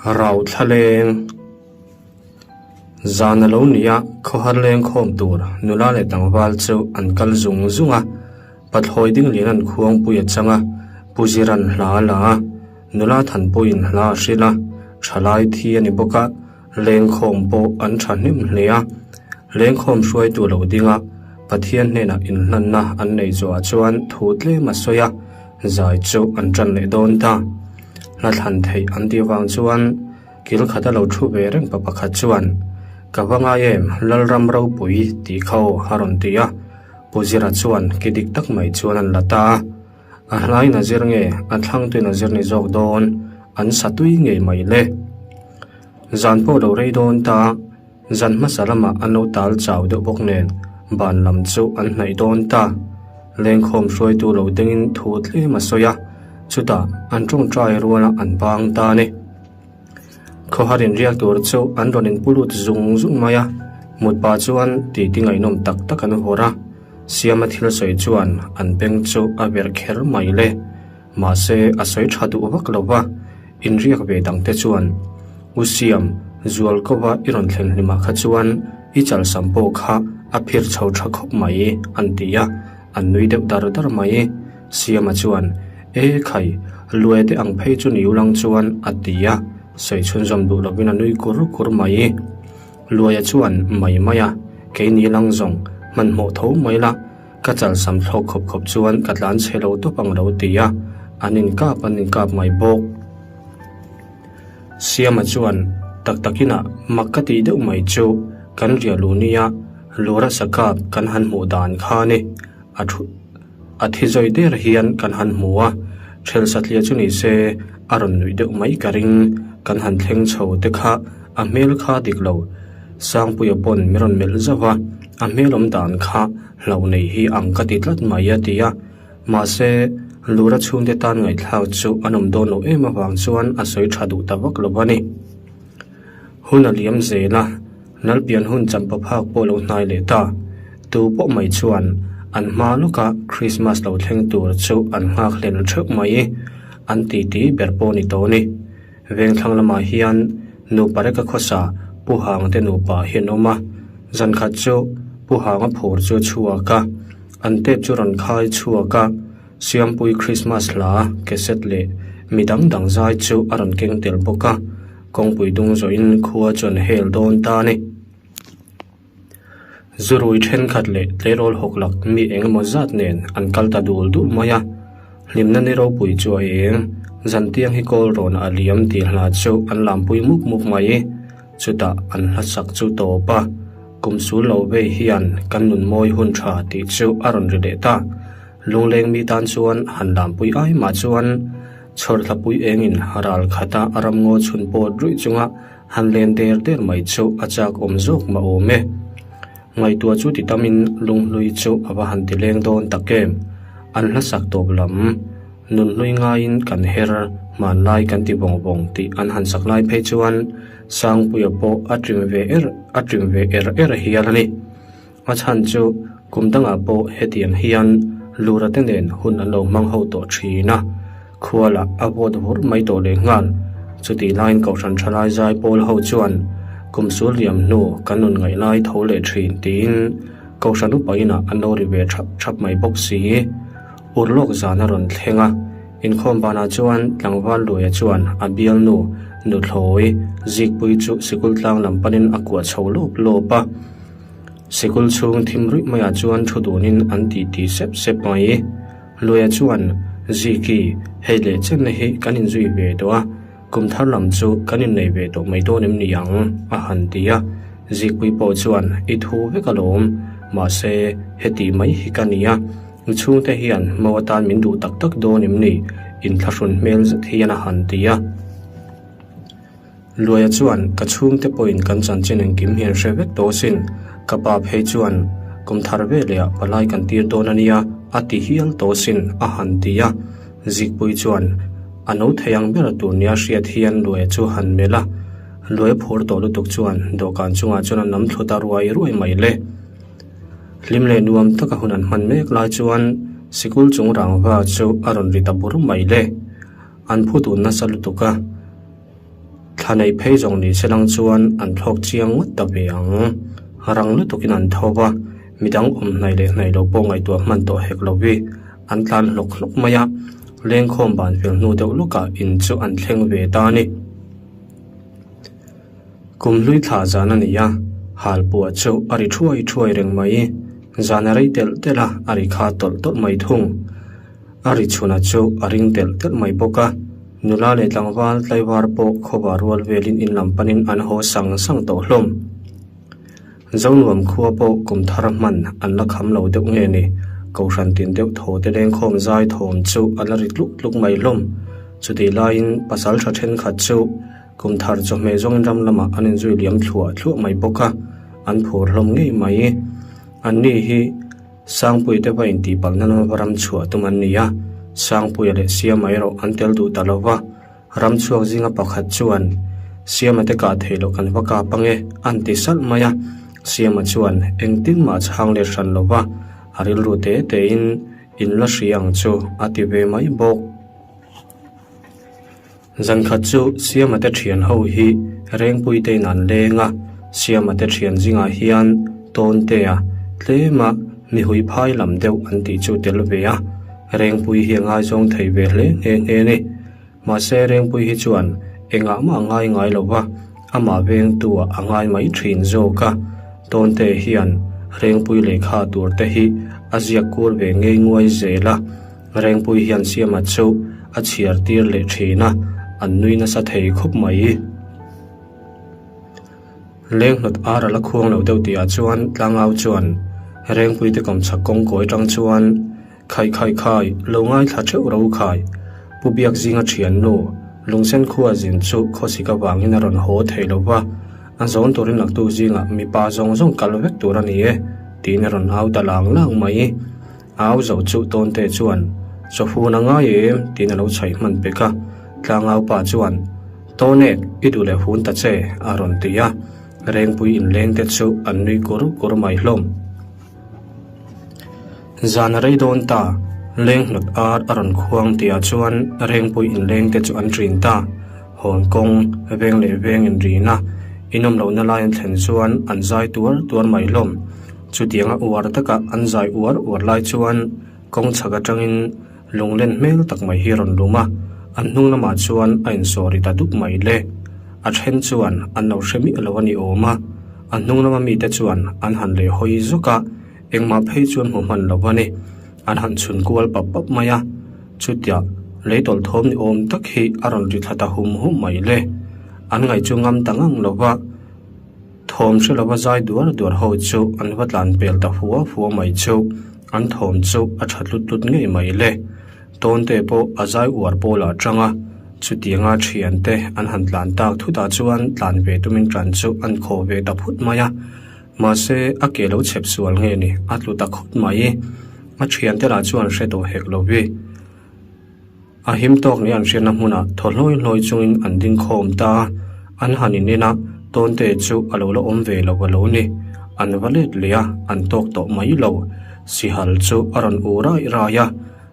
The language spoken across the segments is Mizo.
Rau thlaleng Zan a lo ni a, khawhar leng khawm tur nula leh tlangval chu an kal zung zung a, pathlawi ding lian an khuangpui a chang a, Pu Zira'n hla a la a, nula Thanpuiin hla a hrilh a, thalai thi a ni bawk a, lengkhawm pawh an thahnem hle a, lengkhawm hruaitu lo ding a, Pathian hnenah inhlanna an nei zuah chuan thu tlem a sawi a, zai chu an tan leh dawn ta. Hla thlan theih an tih vang chuan kil khat a lo thu ve reng pa pakhat chuan, Ka va ngai em, Lalram ropui tih kha aw a rawn ti a. Pu Zira chuan ki dik tak mai chuan an la ta a. A hlaiin a zir nge, a thlangtuin a zir ni zawk dawn, an sa tui ngei mai le. Zan pawh lo rei dawn ta, zan hmasa lamah an lo tal chau deuh bawk nen ban lam chu an hnaih dawn ta. Lengkhawm hruaitu lo dengin thu tlem a sawi a, chutah an tawngtai ruala an bang ta a ni. Khawhar inriak tur chu an rawn inpu lut zung zung mai a, mut pah chuan titi ngaihnawm tak tak an vawrh a, Siama thil sawi chuan an beng chu a verh kher mai le. Mahse a sawi tha duh vak lo va, inriak ve dang te chuan, U Siam, zual kova i rawn thlen hlimah kha chuan i chalsam pawh kha a phir chho tha khawp mai an ti a, an nui deuh dar dar mai. Siama chuan, E khai, luai te ang phei chu ni ulang chuan a ti a, sawi chhunzawm duh lovin a nui kur kur mai. Luaia chuan mai mai a, keini lang zawng, hmanhmawh tho mai la, ka chalsam thlawk khawp khawp chuan ka tlan chhe lo tawp ang lo ti a, an inkap an inkap mai bawk. Siama chuan, Tak takinah mak ka tih deuh mai chu, kan riah luh nia Lura sakap kan han hmuh dan kha ni, a thu. A thi zawi der hian kan han hmu a, ṭhel satliah chu ni se a rawn nuih deuh mai ka ring, kan han thleng chho te kha a hmel kha dik lo. Sangpuia pawn mi rawn melh zauh a, a hmel awm dan kha hlauh nei hi ang ka ti tlat mai a ti a, mahse Lura chhungte tan ngaihthlak chu an awm dawn lo em avang chuan a sawi ṭha duh ta vak lo a ni. Hun a liam zel a. Lalpian hun champa phak pawh lo hnai leh ta. Tu pawh mai chuan an hma lawka Christmas lo thleng tur chu an nghak hlel theuh mai. An titi ber pawh ni tawh ni. Vengthlang lamah hian nupa reka khawsa Pu Hanga te nupa hi an awm a. Zankhat chu Pu Hanga phur chu a chhuak a, an tep chu rawn khai chhuak a. Siampui Christmas hla, cassette leh midang dang zai chu a rawn keng tel bawk a. Kawngpui dung zawhin khua chuan hel dawn ta a ni. Zurui thenkhat leh tleirawl hawk lak mi eng emaw zat nen an kal ta dul dul mai a, hlimna ni ropui chu a eng, zantiang hi kawl rawn a liam tih hla chu an lampui mup mup mai. Chutah an hlasak chu tawp a, kum sul lo vei hian kan nun mawi hun tha tih chu a rawn ri leh ta. Lungleng mi tan chuan han lampui ai mah chuan Chhawrthlapui engin ral khata ramngaw chhun pawt ruih chunga han len der der mai chu a chak awm zawk mah awm e. Ngaihtuah chu ti tamin lunghlui chu a va han ti leng dawn tak em. An hlasak tawp lam, nunhlui ngaiin kan her, hmanlai kan ti vawng vawng tih an han sak lai phei chuan Sangpuia pawh a tling ve er a tling ve er er hial a ni. A chhan chu kum dangah pawh hetiang hian Lura te nen hun an lo hmang ho tawh thin a, khualah a vawt vur mai tawh leh nghal. Chutih laiin Kohhran Thalai zai pawl ho chuan kum sul liam hnu kan nun ngaih lai tho leh thin tiin Kohhran upa inah an lo ri ve thap thap mai bawk si. Urlawk zan a rawn thleng a, inkhawm banah chuan tlangval Luaia chuan a bialnu nuthlawi Zikpui chu sikul tlang lam panin a kuah chho lawp lawp a. Sikul chhung thim ruih maiah chuan thu dunin an ti ti sep sep mai. Luaia chuan, Ziki, hei leh chenna hi kan inzui ve tawh a, kum thar lam chu kan innei ve tawh mai dawn em ni ang? a han ti a. Zikpui pawh chuan, I thu vek alawm, mahse heti mai hi ka ni a, i chhungte hian mo atan min duh tak tak dawn em ni? Inthlahrun hmel zet hian a han ti a. Luaia chuan, Ka chhungte pawhin kan chanchin engkim hi an hre vek tawh asin. Ka pa phei chuan, Kum thar veleh ah palai kan tir dawn a nia, a ti hial tawh asin, a han ti a. Zikpui chuan, A no thei ang ber tur nia hriat hian Luaia chu han melh a. Luaia phur tawh lutuk chuan dawhkan chungah chuan a nam thlu ta ruai ruai mai le. Hlim leh nuam taka hun an hman mek lai chuan sikul chung rangva chu a rawn ri ta bur mai le. An phu dun nasa lutuk a. Thla neih phei zawng ni se lang chuan an thlawk chiang ngawt ta ve ang. Rang lutukin an tho va, midang awm hnaih leh hnaih lo pawh ngaihtuah hman tawh hek lo vi. An tlan hlawk hlawk mai a, lengkhawm ban fel hnu deuh lawkah in chu an thleng ve ta a ni. Kum hlui thla zan a ni a, halpuah chu a ri thuai thuai reng mai. Zan a rei telh telh a, a ri kha tawlh tawlh mai thung. A ri chhuna chu a ring telh telh mai bawk a, nula leh tlangval tlaivar pawh khawva rual velin in lam panin an haw sang sang tawh hlawm. Zonuam khua pawh kum thar hman an la kham lo deuh nge ni, Kohhran tin deuh thaw te lengkhawm zai thawm chu a la ri tluk tluk mai hlawm. Chutih laiin pasal tha thenkhat chu kum thar chawhmeh zawngin ram lamah an inzui liam thluah thluah mai bawk a, an phur hlawm ngei mai. Anni hi Sangpuii te va intihpalhna lama va ram chhuah tum an ni a, Sangpuia leh Siama erawh an tel duh ta lo va, ram chhuak zinga pakhat chuan, Siama te kah theih loh kan va kap ange, an ti salh mai a. Siama chuan engtin mah chhang let hran lo va, a rilru te tein in la hria ang chu a ti ve mai bawk. Zankhat chu Siama te thian ho hi Rengpui te in an leng a, Siama te thian zingah hian Tawntea tlema mihui phai lam deuh an tih chu tel ve a, Rengpui hi a ngaizawng thei ve hle nghe nghe a ni. Mahse Rengpui hi chuan engah mah a ngai ngai lo va, amah vengtuah a ngai mai thin zawk a, Tawnte hian Rengpui lehkha tur te hi a ziak kur ve ngei nguai zel a. Rengpui hian Siama chu a chhiar tir leh thin a, an nui nasa thei khawp mai. Lenghnawt ar a la khuang lo deuh tihah chuan Tlangau chuan Rengpui te kawmchhak kawng kawi tang chuan Khai khai khai, lo ngaithla theuh ro khai. Pu Biak zinga thian nu, Lungsen khua zin chu khawsik avangin a rawn haw thei lo va, a zawn turin laktu zingah mipa zawng zawng kal vek tur a ni e, tiin a rawn au ta lang lang mai. Au zo chu Tawnte chuan, Chawhun a ngai em? tiin a lo chhaih hman pek a. Tlangau pa chuan, Tawnek, i duh leh hun ta che, a rawn ti a. Rengpui inlengte chu an nui kur kur mai hlawm. Zan a rei dawn ta, lenghnawt ar a rawn khuang tihah chuan Rengpui inlengte chu an ṭin ta. Hawn kawng, veng leh veng inrin a, inawm lohna lai an thlen chuan an zai tuar tuar mai hlawm. Chutianga uar taka an zai uar uar lai chuan kawng chhak atangin lunglen hmel tak mai hi a rawn lum a, an hnung lamah chuan a insawri ta dup mai le. A then chuan an lo hre miah lo a ni awm a, a hnung lama mite chuan an han leh hawi zawk a, engmah phei chuan hmu hman lo a ni. An han chhun kual pap pap mai a, chutia lei tawlh thawm ni awm tak hi a rawn ri thla ta hum hum mai le. An ngaih chu ngam ta ngang lo va. Thawm hre lova zai duar duar ho chu an va tlan pel ta fua fua mai chu an thawm chu a tha tlut tlut ngei mai le. Tawnte pawh a zai uar pawl ah tang a, chutianga thiante an han tlan tak thut ah chuan tlan ve tumin tlan chu an khaw ve ta phut mai a. Mahse a ke lo chhep sual nge ni a tlu ta khawp mai. A thiante lah chuan hre tawh hek lo vi. A him tawk ni an hriatna hmunah thaw hlawi hlawi chungin an ding khawm ta a, an han in en a, Tawnte chu a lo la awm ve lo a lo ni. An va let leh a, an tawk tawh mai lo. Sihal chu a rawn u rai rai a,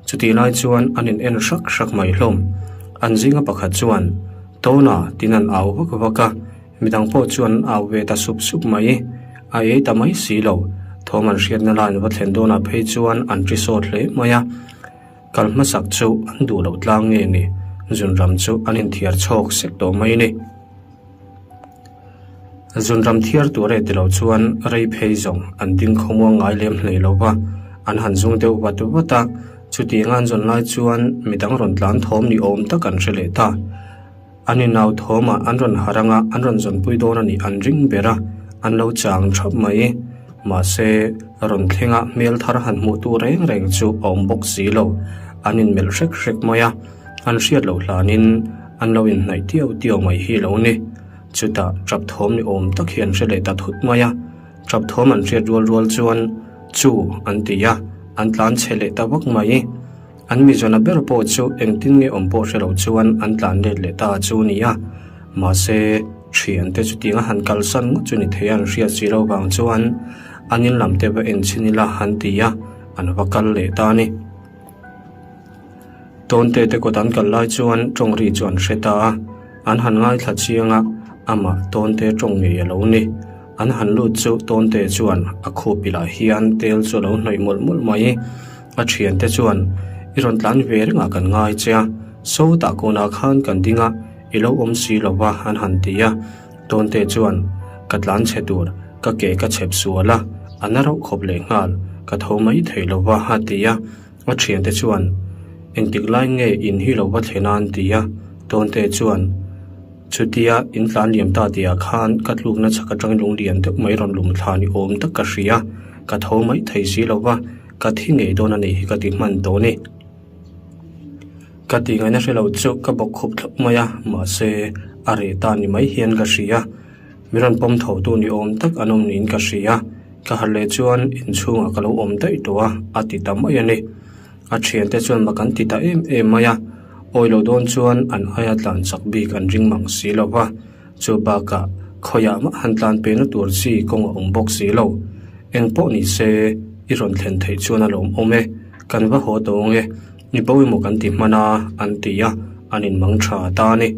chutih lai chuan an in en hrak hrak mai hlawm. An zinga pakhat chuan, Tawna tin an au vak vak a, midang pawh chuan an au ve ta sup sup mai. A ei ta mai si lo. Thawm an hriatna lai an va thlen dawnah phei chuan an ri sawt hle mai a. Kal hmasak chu an duh loh tlang nge ni, zunram chu an inthiar chhawk sek tawh mai ni. Zunram thiar tur e ti lo chuan rei phei zawng an ding khawmuang ngai lem hlei lo va, an han zung deuh vat vat a, chutiang an zawn lai chuan midang rawn tlan thawm ni awm tak an hre leh ta. An inau thawmah an rawn harh anga an rawn zawnpui dawn a nih an ring ber a, an lo chang thap mai. Mahse, rawn thlenga hmel thar han hmuh tu reng reng chu a awm bawk si lo. An inmelh hrek hrek mai a, an hriat loh hlanin an lo inhnaih tiau tiau mai hi lo ni. Chutah tap thawm ni awm tak hi an hre leh ta thut mai a, tap thawm an hriat rual rual chuan chu an ti a, an tlan chhe leh ta vak mai. An mizawna ber pawh chu engtin nge awm pawh hre lo chuan an tlan let leh ta chu ni a. Mahse, thiante chutiang a han kalsan ngawt chu ni thei a an hriat si lo vang chuan an in lam te va en chhin ila han ti a, an va kal leh ta a ni. Tawnte te kawt an kal lai chuan tawng ri chu an hre ta a. An han ngaithla chiang a, amah Tawnte tawng ngei a lo ni. An han lut chu Tawnte chuan a khupilah hian tel chu a lo hnawih mawlh mawlh mai. A thiante chuan, I rawn tlan ve rengah kan ngai che a, sawtah kawnah khan kan ding a, i lo awm si lo va an han ti a. Tawnte chuan, Ka tlan chhe tur, ka ke ka chhep sual a, a na rauh khawp leh nghal, ka tho mai thei lo va a ti a. A thiante chuan, Engtik lai nge in hi lo va thlen a an ti a. Tawnte chuan, Chutia in tlan liam ta tihah khan ka tlukna chhak atangin lunglian deuh mai rawn lum thla ni awm tak ka hria, ka tho mai thei si lo va, ka thi ngei dawn a nih hi ka ti hman tawh a ni. Ka tih ngaihna hre lo chu ka bawk khup thlawp mai a, mahse a reh ta ni mai hian ka hria. Mi rawn pawm tho tu ni awm tak an awm niin ka hria. Ka harh leh chuan inchhungah ka lo awm daih tawh a, a ti ta mai a ni. A thiante chuan mak an ti ta em em mai a, awi lo dawn chuan an aia tlan chak bik an ring mang si lo va, chu bakah khawiah mah han tlan pehna tur chi kawng a awm bawk si lo. Eng pawh ni se i rawn thlen theih chuan a lawm awm e, kan va haw tawng e, mi bo emaw kan ti hman a, an ti a, an inmang tha ta a ni.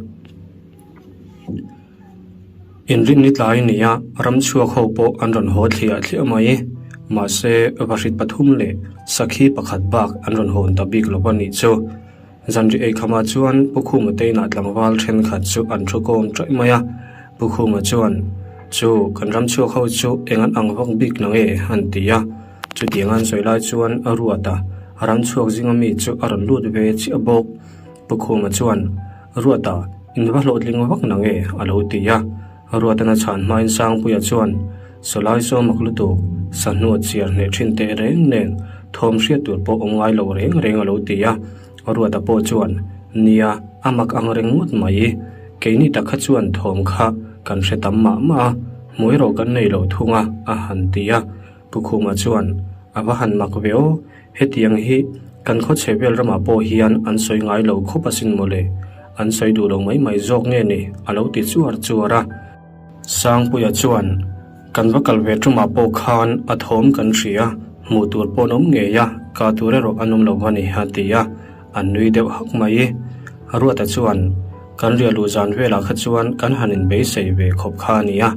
Inrinni tlai nia ram chhuak ho pawh an rawn haw thliah thliah mai. Mahse, vahrit pathum leh sakhi pakhat bak an rawn hawn ta bik lo a nih chu. Zanri eikhamah chuan Pu Khuma te inah tlangval thenkhat chu an thu kawm ṭaih mai a. Pu Khuma chuan, Chu, kan ram chhuak ho chu eng an ang vak bik na nge? an ti a. Chutiang an sawi lai chuan a ruat a, ram chhuak zinga mi chu a rawn lut ve chiah bawk. Pu Khuma chuan, Ruata, in va hlawhtling vak na nge? a lo ti a. Ruatana chhan hmain Sangpuia chuan, Sawlai saw mak lutuk, sahnu a chiar hneh thin teh reng nen, thawm hriat tur pawh awm ngai lo reng reng a lo ti a. Ruata pawh chuan, Nia, a mak ang reng ngawt mai. Keini tak kha chuan thawm kha kan hre tam mah mah a, hmu erawh kan nei lo thung a, a han ti a. Pu Khuma chuan, A va han mak ve aw, hetiang hi kan khawchhe vel ramah pawh hian an sawi ngai lo khawp asin mawle, an sawi duh lo mai mai zawk nge ni a lo ti chuar chuar a. Sangpuia chuan, Kan va kal ve tumah pawh khan a thawm kan hria, hmuh tur pawh an awm ngei a, kah tur erawh an awm lo va ni a ti a, an nui deuh hak mai. Ruata chuan, Kan riah luh zan velah kha chuan kan han inbeisei ve khawp kha a nia,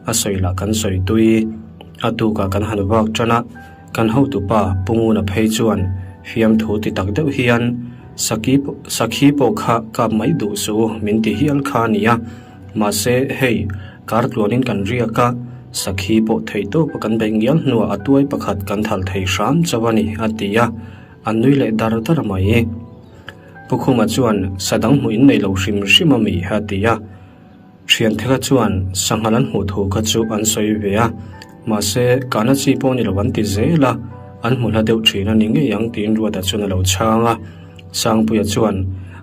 a sawi lah kan sawi tui. A tukah kan han vak tan a, kan hotupa Pu Nguna phei chuan fiamthu ti tak deuh hian Saki Sakhi pawh kha kap mai duh su min ti hial kha a ni a, mahse hei kar tluanin kan riak a, Sakhi pawh thei tawpa kan beih ngial hnuah a tuai pakhat kan thal thei hram chauh a ni a ti a, a nui leh dar dar mai. Pu Khuma chuan sa dang hmuh in nei lo hrim hrim a mi a ti a. Thiante kha chuan sanghal an hmuh thu kha chu an sawi ve a, mahse kahna chi pawh ni lo an ti zel a, an hmu hla deuh thin a ni ngei ang tiin Ruata chuan a lo chhang a. Sangpuia chuan,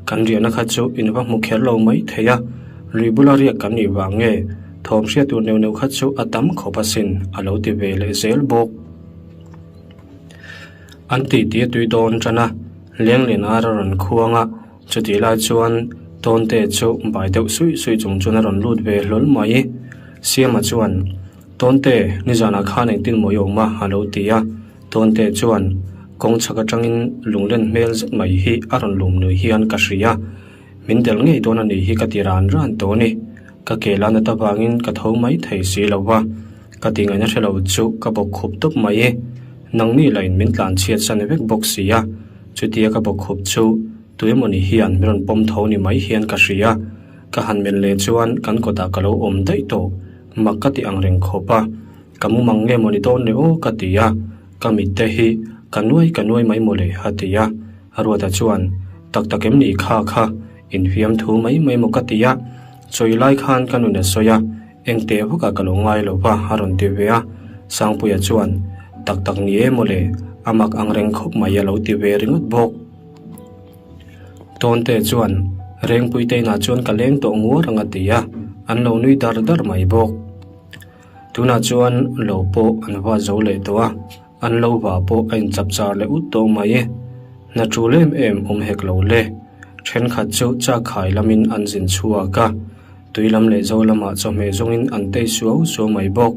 Kan riahna kha chu in va hmu kher lo mai thei a, lui bula riak kan nih vang nge, thawm hriat tur neuh neuh kha chu a tam khawp asin a lo ti ve leh zel bawk. An titi a tui dawn tan a, Lenglen ar a rawn khuang a, Chutih lai chuan Tawnte chu bai deuh suih suih chung chuan a rawn lut ve hlawl mai. Siama chuan, Tawnte, nizanah khan engtin maw i awm a? a lo ti a. Tawnte chuan, Kawng chhak atangin lunglen hmel zet mai hi a rawn lum nui hian ka hria. Min del ngei dawn a nih hi ka ti ran ran tawh a ni. Ka ke la nat avangin ka tho mai thei si lo va, ka ti ngaihna hre lo chu ka bawk khup tawp mai. Nangni lain min tlanchhiat san vek bawk si a. Chutia ka bawk khup chu Tuemawni hian min rawn pawm tho ni mai hian ka hria. Ka han melh leh chuan kan kawtah ka lo awm daih tawh. Mak ka ti ang reng khawp a. Ka mumang nge mawni dawn le aw ka ti a. Ka mitte hi ka nuai ka nuai mai mawle a ti a. Ruata chuan, Tak tak em ni kha kha, infiam thu mai mai maw ka ti a. Chawi lai khan ka nun a sawi a, engte vakah ka lo ngai lo va a rawn ti ve a. Sangpuia chuan, Tak tak ni e mawle, a mak ang reng khawp mai a lo ti ve ringawt bawk. Tawnte chuan, Rengpuite inah chuan ka leng tawh nguar ang a ti a, an lo nui dar dar mai bawk. Tunah chuan lo pawh an va zo leh tawh a, an lo va pawh a inchap char leh ut tawh mai. Hna tul em em awm hek lo le. Thenkhat chu chak khai lamin an zin chhuak a, tui lam leh zo lamah chawhmeh zawngin an tei suau suau mai bawk.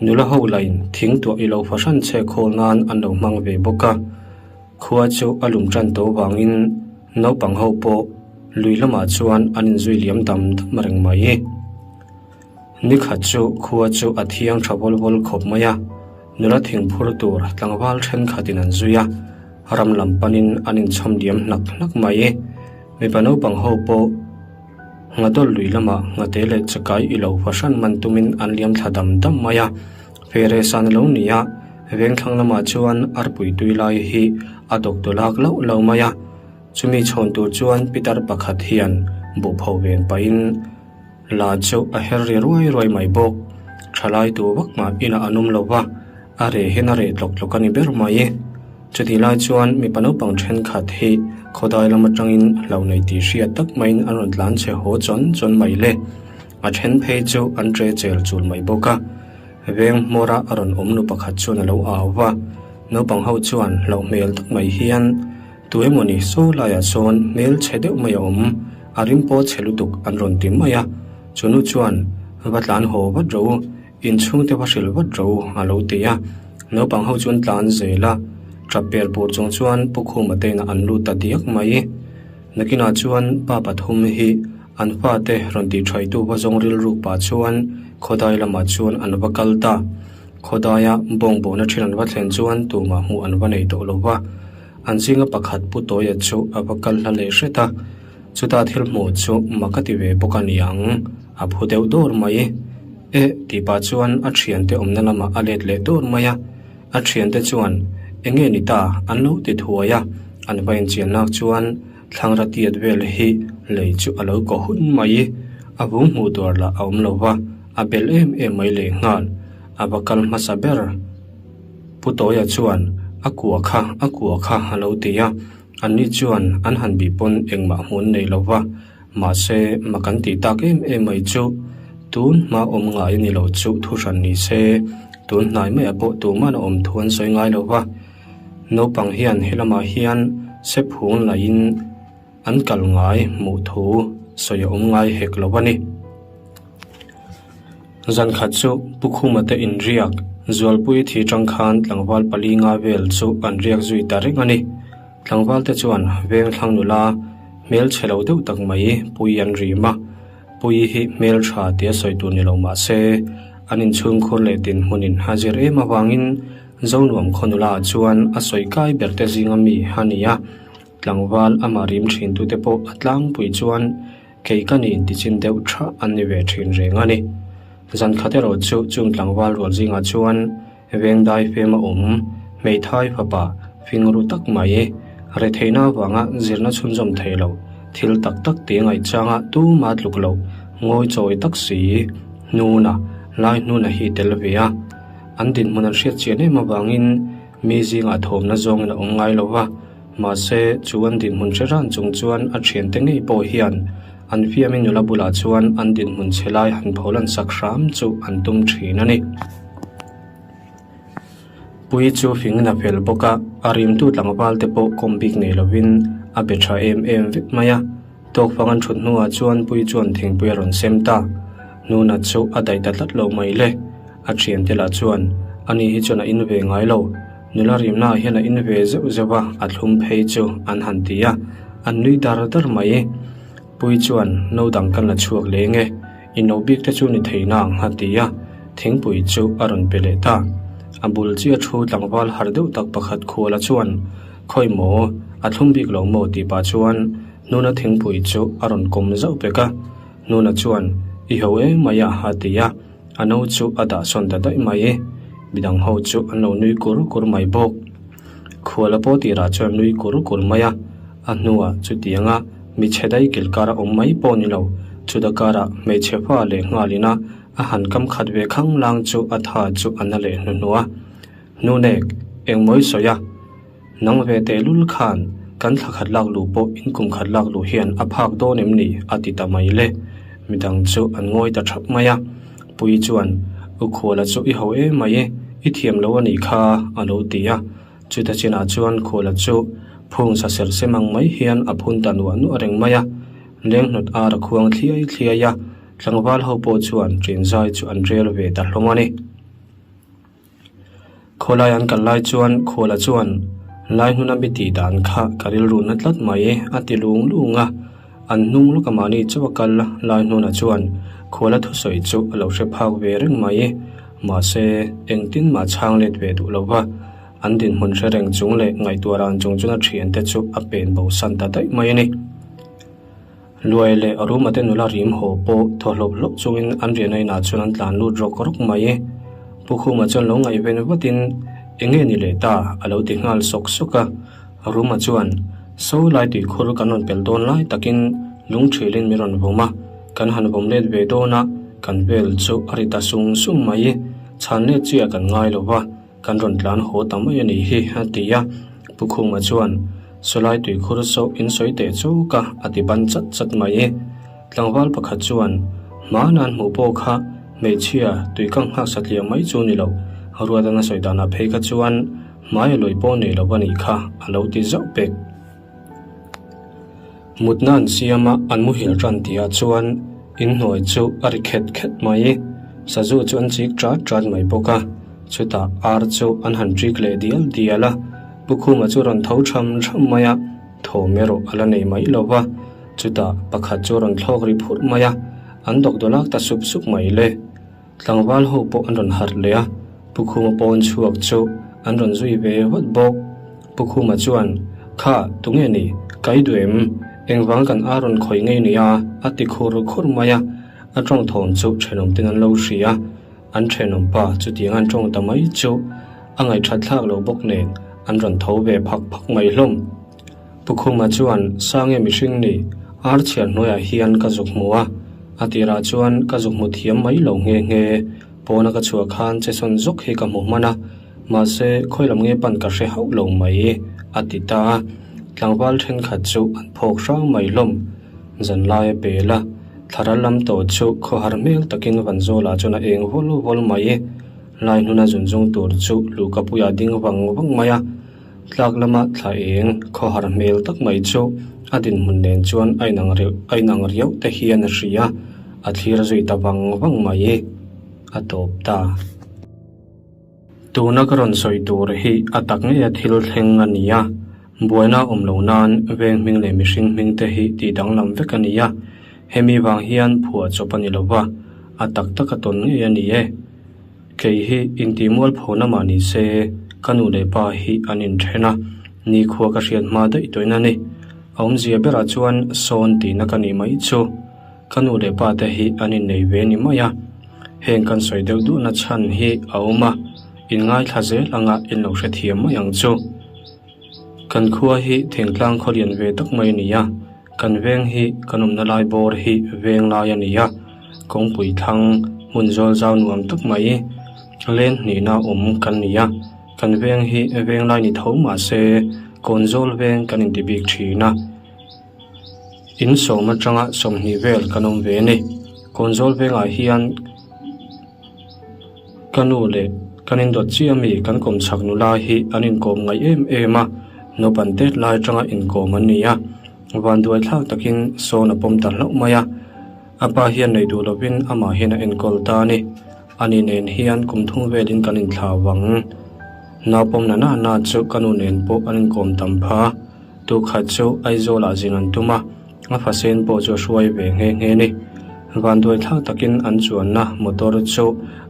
Nula ho lain thing tuah i lo fahran chhe khawl nan an lo hmang ve bawk a, khua chu a lum tan tawh vangin naupang ho pawh. Lui lamah chuan an inzui liam dam dam reng mai. Ni khat chu khua chu a thiang tha vawl vawl khawp mai a, nula thing phur tur tlangval thenkhatin an zui a, ram lam panin an inchhawm liam hnak hnak mai. Mipa naupang ho pawh Nghadawl lui lamah nghate leh chakai i lo fahran man tumin an liam thla dam dam mai a, fere san a lo ni a, vengthlang lamah chuan arpui tui lai hi a dawk dawlak loh lo mai a, chumi chhawn tur chuan pitar pakhat hian buhpho ven pahin la chu a her ri ruai ruai mai bawk. Thalai tu vak mah inah an awm lo va, a reh hian a reh tlawk tlawk a ni ber mai. Chutih lai chuan mipa naupang thenkhat hi khawdai lam atangin hlo nei tih hriat tak maiin an rawn tlan chhe haw chawn chawn mai le. A then phei chu an tre chel chul mai bawk a. Veng hmawra a rawn awm nu pakhat chuan a lo au va, naupang ho chuan hlauh hmel tak mai hian tu emawni saw laiah sawn hmel chhe deuh mai a awm, a rim pawh chhe lutuk an rawn ti mai a. Chu nu chuan va tlan haw vat rawh u. Inchhungte va hrilh vat ro a lo ti a, naupang ho chuan tlan zel a, tap per pur chung chuan Pu Khuma te inah an lut ta diak mai. Nakinah chuan pa pathum hi an fate rawn tih thaitu va zawng rilruk pah chuan khawdai lamah chuan an va kal ta. Khawdaia bawngbawn a then an va thlen chuan tumah hmuh an va nei tawh lo va, an zinga pakhat Pu Tawia chu a va kal hla leh hret a, chutah thil hmuh chu mak a ti ve bawk a niang, a phu deuh dawr mai. Eh, tih pah chuan a thiante awmna lamah a let leh dawr mai a. A thiante chuan, Enge ni ta? an lo ti thuai a. An va inchian lak chuan thlangra tiat vel hi lei chu a lo kaw hun mai. A vung hmuh tur lah a awm lo va, a bel em em mai lehnghal. A va kal hmasa ber. Pu Tawia chuan, A kua kha, a kua kha a lo ti a. Anni chuan an han bih pawn engmah hmuh an nei lo va. Mahse, ma kan tih tak em em mai chu tun hma awm ngai a ni lo chu thu hran ni se, tun hnai maiah pawh tuman a awm thu an sawi ngai lo va. Naupang hian helamah hian sephung laiin an kal ngai hmuh thu sawi a awm ngai hek lo a ni. Zan khat chu Pu Khuma te inriak Zualpui thi tang khan tlangval pali nga vel chu an riak zui ta reng a ni. Tlangval te chuan vengthlang nula hmel chhe lo deuh tak mai Pui an rim a, Pui hi hmel tha tia sawi tur ni lo mah se an inchhungkhur leh dinhmunin a zir em avangin Zonuam khaw nula ah chuan a sawi kai ber te zinga mi a ni a, tlangval amah rim thin tute pawh a tlangpui chuan Kei ka nih intichin deuh tha an ni ve thin reng a ni. Zan khat erawh chu chung tlangval rual zingah chuan vengdai fem a awm, hmeithai fapa fing ru tak mai, retheihna avanga zirna chhunzawm thei lo, thil tak tak tih ngaihchanga tuma tluk loh, ngawi chawi tak si, hnuna, lai hnuna hi tel ve a. An dinhmun an hriat chian em avangin mi zingah thawmna zawngin a awm ngai lo va. Mahse, chu an dinhmun hre ran chung chuan a thiante ngei pawh hian an fiami nula bulah chuan an dinhmun chhe lai han pholan sak hram chu an tum thin a ni. Pui chu fingin a fel bawk a, a rimtu tlangval te pawh kawm bik nei lovin a be tha em em vek mai a. Tawkfang an thut hnuah chuan Pui chuan thingpui a rawn sem ta. Nuna chu a daih ta tlat lo mai le. A thiante lah chuan, Ani hi chuan a in ve ngai lo. Nula rimnaah hian a in ve zeuh zeuh a, a thlum phei chu an han ti a, an nui dar dar mai. Pui chuan, No dang kan la chhuak leng e, i no bik te chu ni thei nang a ti a, thingpui chu a rawn pe leh ta. A bul chiah thu tlangval har deuh tak pakhat khuala chuan, Khawi maw, a thlum bik lo maw tih pah chuan Nuna thingpui chu a rawn kawm zauh pek a. Nuna chuan, I ho em mai a a ti a. A no chu a dah sawn ta daih mai. Midang ho chu an lo nui kur kur mai bawk. Khuala pawh tirah chuan nui kur kur mai a, a hnuah chutianga michhe daih kil kara awm mai pawh ni lo, chuta karah hmeichhe fa leh nghalin a a han kam khat ve khang lang chu a tha chu a na leh hnuhnuh a. Hnunek, engmawi sawi a? Nang ve tehlul khan kan thla khat lak luh pawh in kum khat lak luh hian a phak dawn em ni? a ti ta mai le. Midang chu an ngawi ta thap mai a. Pui chuan, U Khuala chu i ho em mai e, i thiam lo a nih kha, a lo ti a. Chuta chinah chuan Khuala chu phung sa ser sem ang mai hian a phun ta nuah nuah reng mai a. Lenghnawt ar a khuang thliai thliai a, tlangval ho pawh chuan ṭinzai chu an rel ve ta hlawm a ni. Khawlai an kal lai chuan Khuala chuan, Lai hnuna mi tih dan kha ka rilru na tlat mai a ti lung lung a. An hnung lawka mahni chauh a kal lai hnunah chuan khuala thusawi chu a lo hre phak ve reng mai. Mahse, engtin mah chhang let ve duh lo va, an dinhmun hre reng chung leh ngaihtuah ran chung chuan a thiante chu a pen bosan ta daih mai a ni. Luai leh Ruma te nula rim haw pawh thaw hlawp hlawp chungin an riahna inah chuan an tlan lut rawk rawk mai. Pu Khuma chuan lo ngaihven vatin, Enge ni leh ta? a lo ti nghal sawk sawk a. Ruma chuan, Saw lai tuikhur kan rawn pel dawn lai takin lungthilin min rawn vawm a, kan han vawm let ve dawn a, kan vel chu a ri ta sung sung mai. Chhan let chiah kan ngai lo va. Kan rawn tlan haw ta mai a nih hi, a ti a. Pu Khuma chuan, Sawlai tuikhur saw in sawi teh chuk a, a ti ban chat chat mai. Tlangval pakhat chuan, Hmana an hmuh pawh kha hmeichhia tui kang nghak satliah mai chu ni lo, Ruatana sawi danah phei kha chuan hmai a lawi pawh nei lo a nih kha, a lo ti zauh pek. Mutna an siam a, an muhil tan tihah chuan inhnuai chu a ri khet khet mai. Sazu chu an chik ṭat ṭat mai bawk a, chutah ar chu an han ṭik leh dial dial a. Pu Khuma chu rawn tho ṭham ṭham mai a, thawm erawh a la nei mai lo va. Chutah pakhat chu a rawn thlawk ri phurh mai a, an dawkdawlak ta sup sup mai le. Tlangval ho pawh an rawn harh leh a, Pu Khuma pawn chhuak chu an rawn zui ve vat bawk. Pu Khuma chuan, Kha, tunge ni? Ka i duh em? Engvang kan ar rawn khawih ngei nia? a ti khur khur mai a. A tawng thawm chu thenawm ten an lo hria. An thenawm pa chutiang an tawng ta mai chu a ngaihthat thlak lo bawk nen an rawn tho ve phak phak mai hlawm. Pu Khuma chuan, Sange mihring ni, ar chhiar hnuaiah hian ka zuk hmu a, a tirah chuan ka zuk hmu thiam mai lo nghe nghe, pawna ka chhuah khan che sawn zawk hi ka hmu hman a, mahse khawi lam nge pan ka hre hauh lo mai, a ti ta a. Tlangval thenkhat chu an phawk hrang mai hlawm. Zanlai a pel a, thlaral lam tawh chu khawhar hmel takin Vanzawlah chuan a eng vawl vawl mai. Lai hnuna zunzung tur chu luhkapuiah ding vang vang mai a. Tlak lama thla eng khawhar hmel tak mai chu a dinhmun nen chuan a inang reuh a inang riau te hian a hria, a thlir zui ta vang vang mai. A tawp ta. Tuna ka rawn sawi tur hi a tak ngei a thil thleng a ni a, buaina awm lo nan veng hming leh mihring hming te hi tih danglam vek a ni a, hemi vang hian phuah chawp a ni lo va, a tak tak a tawn ngei a ni e. Kei hi intihmualphona mah ni se, ka nu leh pa hi an inthen a, nikhua ka hriat hma daih tawhin a ni. A awmzia berah chuan sawn tihna ka nih mai chu. Ka nu leh pa te hi an innei ve ni mai a, heng kan sawi deuh duhna chhan hi a awm a, inngaithla zel anga in lo hrethiam mai ang chu. Kan khua hi thingtlang khaw lian ve tak mai a ni a, Kan veng hi kan awmna lai bawr hi veng lai a ni a, kawngpui thlang hmun zawl zau nuam tak mai len hnihna awm kan ni a, kan veng hi veng lai ni tho mah se kawn zawl veng kan inti bik thin a, in sawm atanga 20 vel kan awm ve a ni. Kawn zawl vengah hian Ka nu leh kan indawt chiah ami kan kawmchhak nula hi an inkawm ngaih em em a, naupan tet lai atanga inkawm an ni a, vanduai thlak takin sawn a pawm ta hlauh mai a, a pa hian nei duh lovin amah hian a enkawl ta a ni. Ani nen hian kum thum velin kan inthlau ang. Naupawm na na na chu ka nu nen pawh an inkawm tam pha. Tukhat chu Aizawlah zin an tum a. A fasen pawh chu a hruai ve nghe nghe ni. Vanduai thlak takin an chuanna motor chu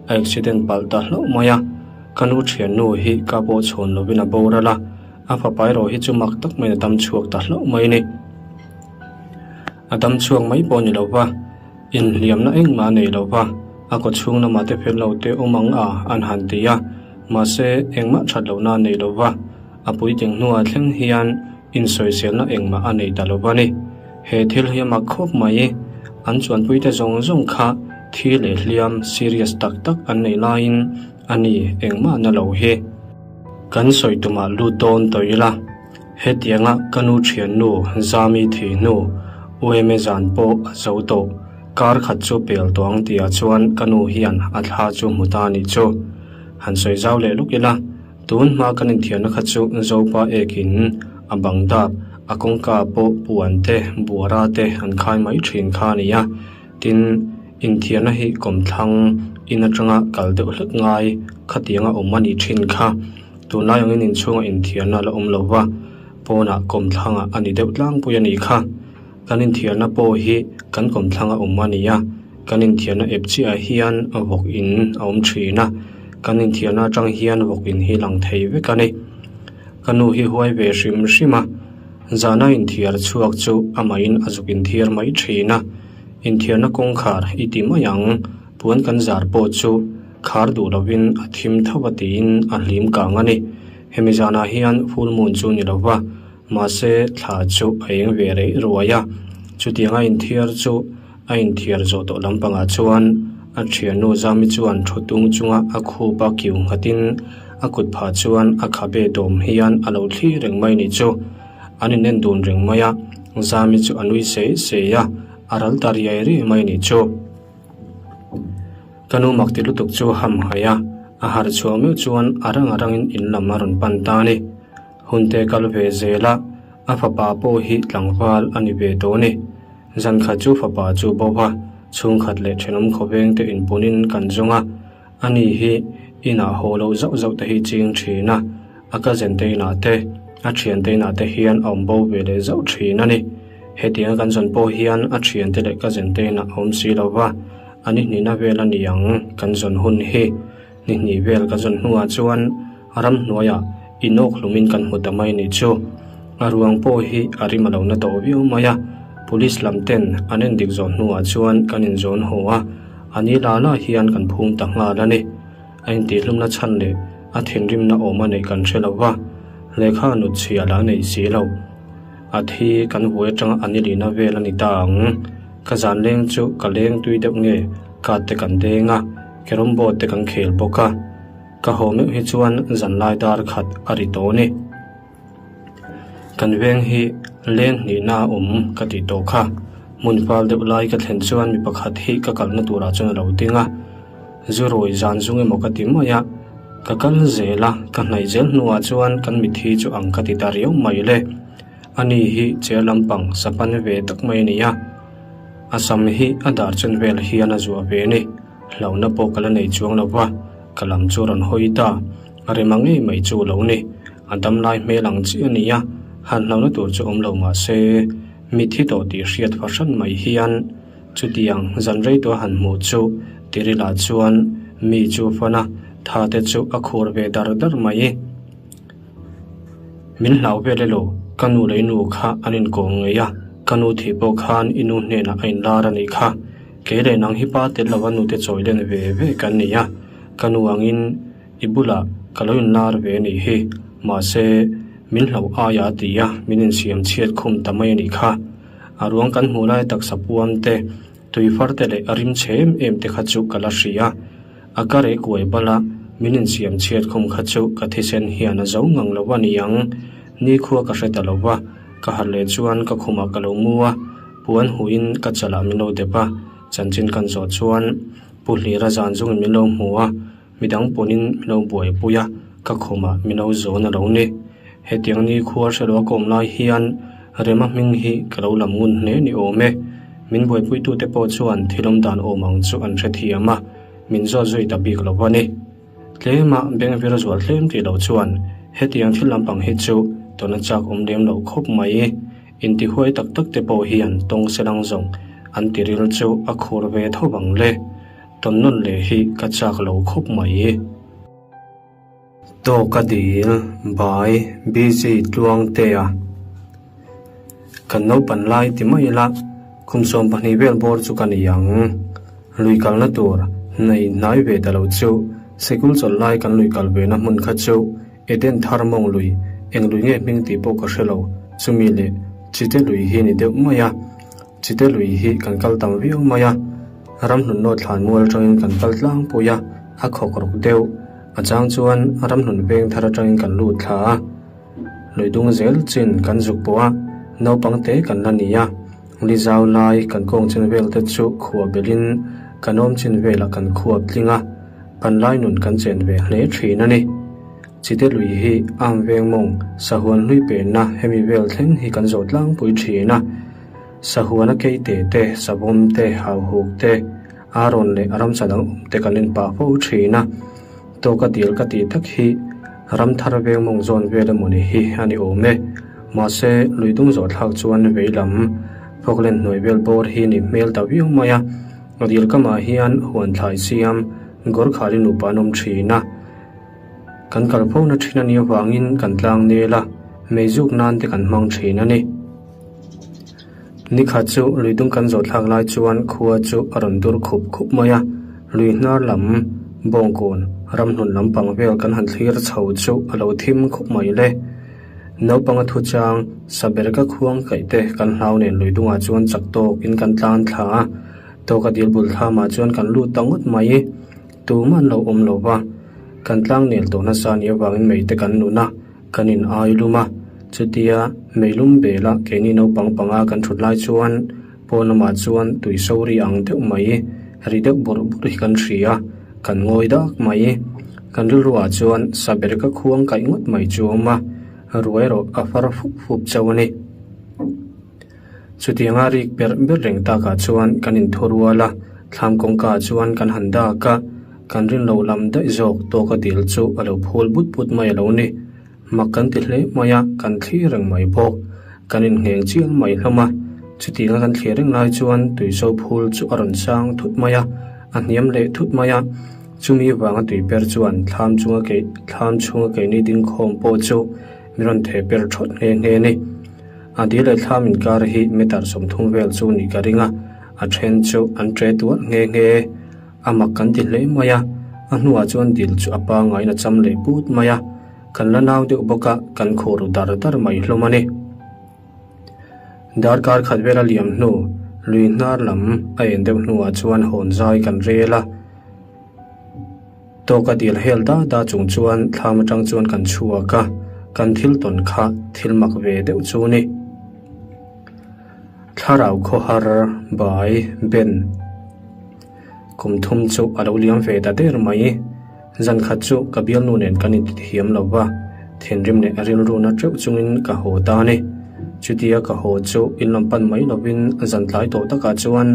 a accident palh ta hlauh mai a. Ka nu thiannu hi ka pawh chhawn lovin a boral a, a fapa erawh hi chu mak tak maiin a dam chhuak ta hlauh mai ni. A dam chhuak mai pawh ni lova, inhliamna engmah a nei lova, a kaw chhung lamah te fel lo te awm ang a an han ti a, mahse engmah that lohna a nei lova, a puitling hnuah thleng hian Insawiselna engmah a nei ta lo va ni. He thil hi a mak khawp mai. An chuanpuite zawng zawng kha thi leh hliam serious tak tak an nei laiin a ni engmah na lo hi. Kan sawi tumah lut dawn tawh ila, hetianga ka nu thiannu Zami thi hnu UMA zan pawh a zo tawh. Kar khat chu pel tawh ang tihah chuan ka nu hian a thla chu hmu ta a nih chu. Han sawi zau leh lawk ila. Tun hma kan inthiarna kha chu Zopa ekin a bang dap, a kawngka pawh puan te, buara te an khai mai thin kha a ni a. Tin, inthiarna hi kawmthlang in atanga kal deuh hlek ngai khatianga awm a nih thin kha. Tunlai angin inchhunga inthiarna a la awm lo va, pawnah kawmthlangah a ni deuh tlangpui a nih kha. Kan inthiarna pawh hi kan kawmthlanga awm a ni a, kan inthiarna ep chiahah hian vawk in a awm thin a, kan inthiarna atang hian vawk in hi lang thei vek a ni. Ka nu hi huai ve hrim hrim a, zana inthiar chhuak chu amahin a zuk inthiar mai thin a, inthiarna kawngkhar i ti mai ang, puan kan zar pawh chu khar duh lovin a thim tho a tiin a hlim kang a ni. Hemi zanah hian full moon chu ni lova, mahse thla chu a eng ve rei ruai a, chutiang a inthiar chu a inthiar zawh tawh lampangah chuan a thiannu Zami chuan thu tung chunga a khup a kiu nghatin a kut phah chuan a khabe dawm hian a lo thli reng mai ni chu an inen dun reng mai a, Zami chu a nui sei sei a, a ral ta riai riai mai ni chu. Ka nu mak ti lutuk chu ham haih a, a harh chhuah meuh chuan a rang a rangin in lam a rawn pan ta a ni. Hun te kal ve zel a, a fapa pawh hi tlangval a ni ve tawh a ni. Zan khat chu fapa chu bo va, chhungkhat leh thenawm khawveng te inpunin kan zawng a, ani hi inah haw loh zauh zauh te hi ching thin a, a cousin te inah te, a thian te inah te hian a awm bo ve leh zauh thin a ni. Hetianga kan zawn pawh hian a thiante leh cousin te inah a awm si lo va, a ni hnihna vel a ni ang kan zawn hun hi. Ni hnih vel ka zawn hnuah chuan ramhnuaiah inawk hlumin kan hmu ta mai nih chu. A ruang pawh hi a rim a lo na tawh viau mai a, police lam ten an endik zawh hnuah chuan kan inzawn haw a, a ni la la hian kan phum ta nghal a ni. A intihhlumna chhan leh a thinrimna awm a neih kan hre lo va, lehkha nut chhia lah a nei si lo. A thi kan vuai atanga a ni lihna vel a ni ta ang. Ka zan leng chu ka leng tui deuh nge card te kan deng a, carrom board te kan khel bawk a. Ka haw meuh hi chuan zanlai dar khat a ri tawh a ni. Kan veng hi leng hnihna a awm ka tih tawh kha. Hmun fal deuh lai ka thlen chuan mi pakhat hi ka kalna turah chuan a lo ding a. Zu rawi zan zung emaw ka ti mai a, ka kal zel a, ka hnaih zel hnuah chuan kan mitthi chu ang ka ti ta riau mai le. Ani hi chair lampang sapan ve tak mai a ni a, a sam hi a dar chen vel hian a zuah ve a ni. Hlauhna pawh ka la nei chuang lo va, ka lam chu rawn hawi ta. A rem ang ngei mai chu lo ni. A damlai hmel ang chiah a ni a, han hlauhna tur chu awm lo mah se, mitthi tawh tih hriat fahran mai hian Chutiang zan rei tawh a han hmuh chu Tirila chuan mi chu fan a, tha te chu a khur ve dar dar mai. Min hlau vel elo, ka nu leh i nu kha an inkawm ngei a, ka nu thih pawh khan i nu hnenah a inlar a nih kha. Kei leh nang hi pa tel lova nute chawi len ve ve kan ni a, ka nu angin i bulah ka lo inlar ve a nih hi, mahse min hlauh aia a ti a, min insiam chhiat khum ta mai a nih kha. A ruang kan hmuh lai taksa puam te, tui far te leh a rim chhe em em te kha chu ka la hria. A ka reh kuai bal a, min insiam chhiat khum kha chu ka thisen hian a zo ngang lo a ni ang. Nikhua ka hre ta lo va, ka harh leh chuan ka khumah ka lo mu a, puan huin ka chalah min lo dep a, chanchin kan zawh chuan Pu Hlira zan zungin min lo hmu a, midang pawnin min lo buaipui a, ka khumah min lo zawn a lo ni. Hetiang nikhua hre lo a kawm lai hian Rema hming hi ka lo lam ngun hle ni awm e. Min buaipuitute pawh chuan thil awm dan awm ang chu an hrethiam a, min zawt zui ta bik lo a ni. Tlema bengvir zual tlem tih loh chuan hetiang thil lampang hi chu tawna chak awm lem loh khawp mai. Intihuai tak tak te pawh hian tawng selang zawng an tiril chu a khur ve tho vang le. Tawn nawn leh hi ka chak lo khawp mai. Tawka dil by BG Tluangtea Kan naupan lai ti mai ila kum 12 vel bawr chu ka ni ang. Lui kalna tur nei hnai ve ta lo chu sikul chawlh lai kan lui kal ve na hmun kha chu Eden thar mawng lui eng lui nge hming tih pawh ka hre lo chumi leh Chite lui hi ni deuh mai a. Chite lui hi kan kal tam viau mai a, ramhlun nawt thlan mual atangin kan kal tlangpui a, a khawk rawk deuh. A chang chuan ramhlun veng thar atangin kan lut thla a, lui dung zel chin kan zuk pawh a, naupang te kan la ni a, li zau lai kan kawng chin vel te chu khuah belhin kan awm chin velah kan khuap tling a, panlai nun kan chen ve hle thin a ni. Chite lui hi am veng mawng sahuan hlui penna hemi vel thleng hi kan zawh tlangpui thin a. Sahuana keite te, savawm te, hauhuk te, arawn leh ramsa dang awm te kan en pah fo thin a. Tawka dil ka tih tak hi ramthar veng mawng zawn vel emawni hi a ni awm e. Mahse, lui dung zawh thlak chuan veilam. Falkland hnuai vel bawr hi ni hmel ta viau mai a, a dil kamah hian huan thlai siam Gorkhali nupa an awm thin a. Kan kal fo na thin a nih avangin kan tlang nel a, meizuk nan te kan hmang thin a ni. Nikhat chu lui dung kan zawh thlak lai chuan khua chu a rawn dur khup khup mai a, lui hnar lam bawngkawn ramhnun lampang vel kan han thlir chho chu a lo thim khup mai le. Naupanga thu chang Sabereka khuang kaih te kan hlau nen lui dungah chuan chak tawkin kan tlan thla a, tawka dil bul thlamah chuan kan lut ta ngawt mai. Tumah an lo awm lo va, kan tlang nel tawh nasa nih avangin mei te kan nun a, kan in ai lum a. Chutia mei lum bela keini naupang panga kan thut lai chuan pawn lamah chuan tui so ri ang deuh mai, ri deuh bawrh bawrh hi kan hria a, kan ngawi dak mai. Kan rilruah chuan Sabereka khuang kaih ngawt mai chu a awm a, ruai erawh a far fup fup chauh a ni. Chutianga rik ber ber reng takah chuan kan inthu rual a, thlam kawngkaah chuan kan han dak a, kan rin lo lam daih zawk tawka dil chu a lo phul but but mai a lo ni. Mak kan ti hle mai a, kan thlir reng mai bawk. Kan inngheng chiang mai hlawm a, chutianga kan thlir reng lai chuan tuiso phul chu a rawn sang thut mai a, a hniam leh thut mai a. Chumi vanga tui per chuan thlam chunga kei thlam chhunga keini dingkhawm pawh chu min rawn theh per thawt nghe nghe a ni. A dil leh thlam inkar hi meter 30 vel chu nih ka ring a, a then chu an tre tuar nghe nghe. A mak kan ti hle mai a, a hnuah chuan dil chu a pangaiin a cham leh put mai a, kan la nau deuh bawk a, kan khur ru dar dar mai hlawm a ni. Darkar khat vel a liam hnu, lui hnar lam a en deuh hnuah chuan hawn zai kan rel a. Tawka dil hel da da chung chuan thlam atang chuan kan chhuak a, kan thil tawn kha thil mak ve deuh chu ni. Thlarau khawhar bai Ben kum thum chu a lo liam ve ta der mai. Zan khat chu ka bialnu nen kan intithiam lo va, thinrim leh rilruna teuh chungin ka haw ta a ni. Chutia ka haw chu in lam pan mai lovin zan tlai tawh takah chuan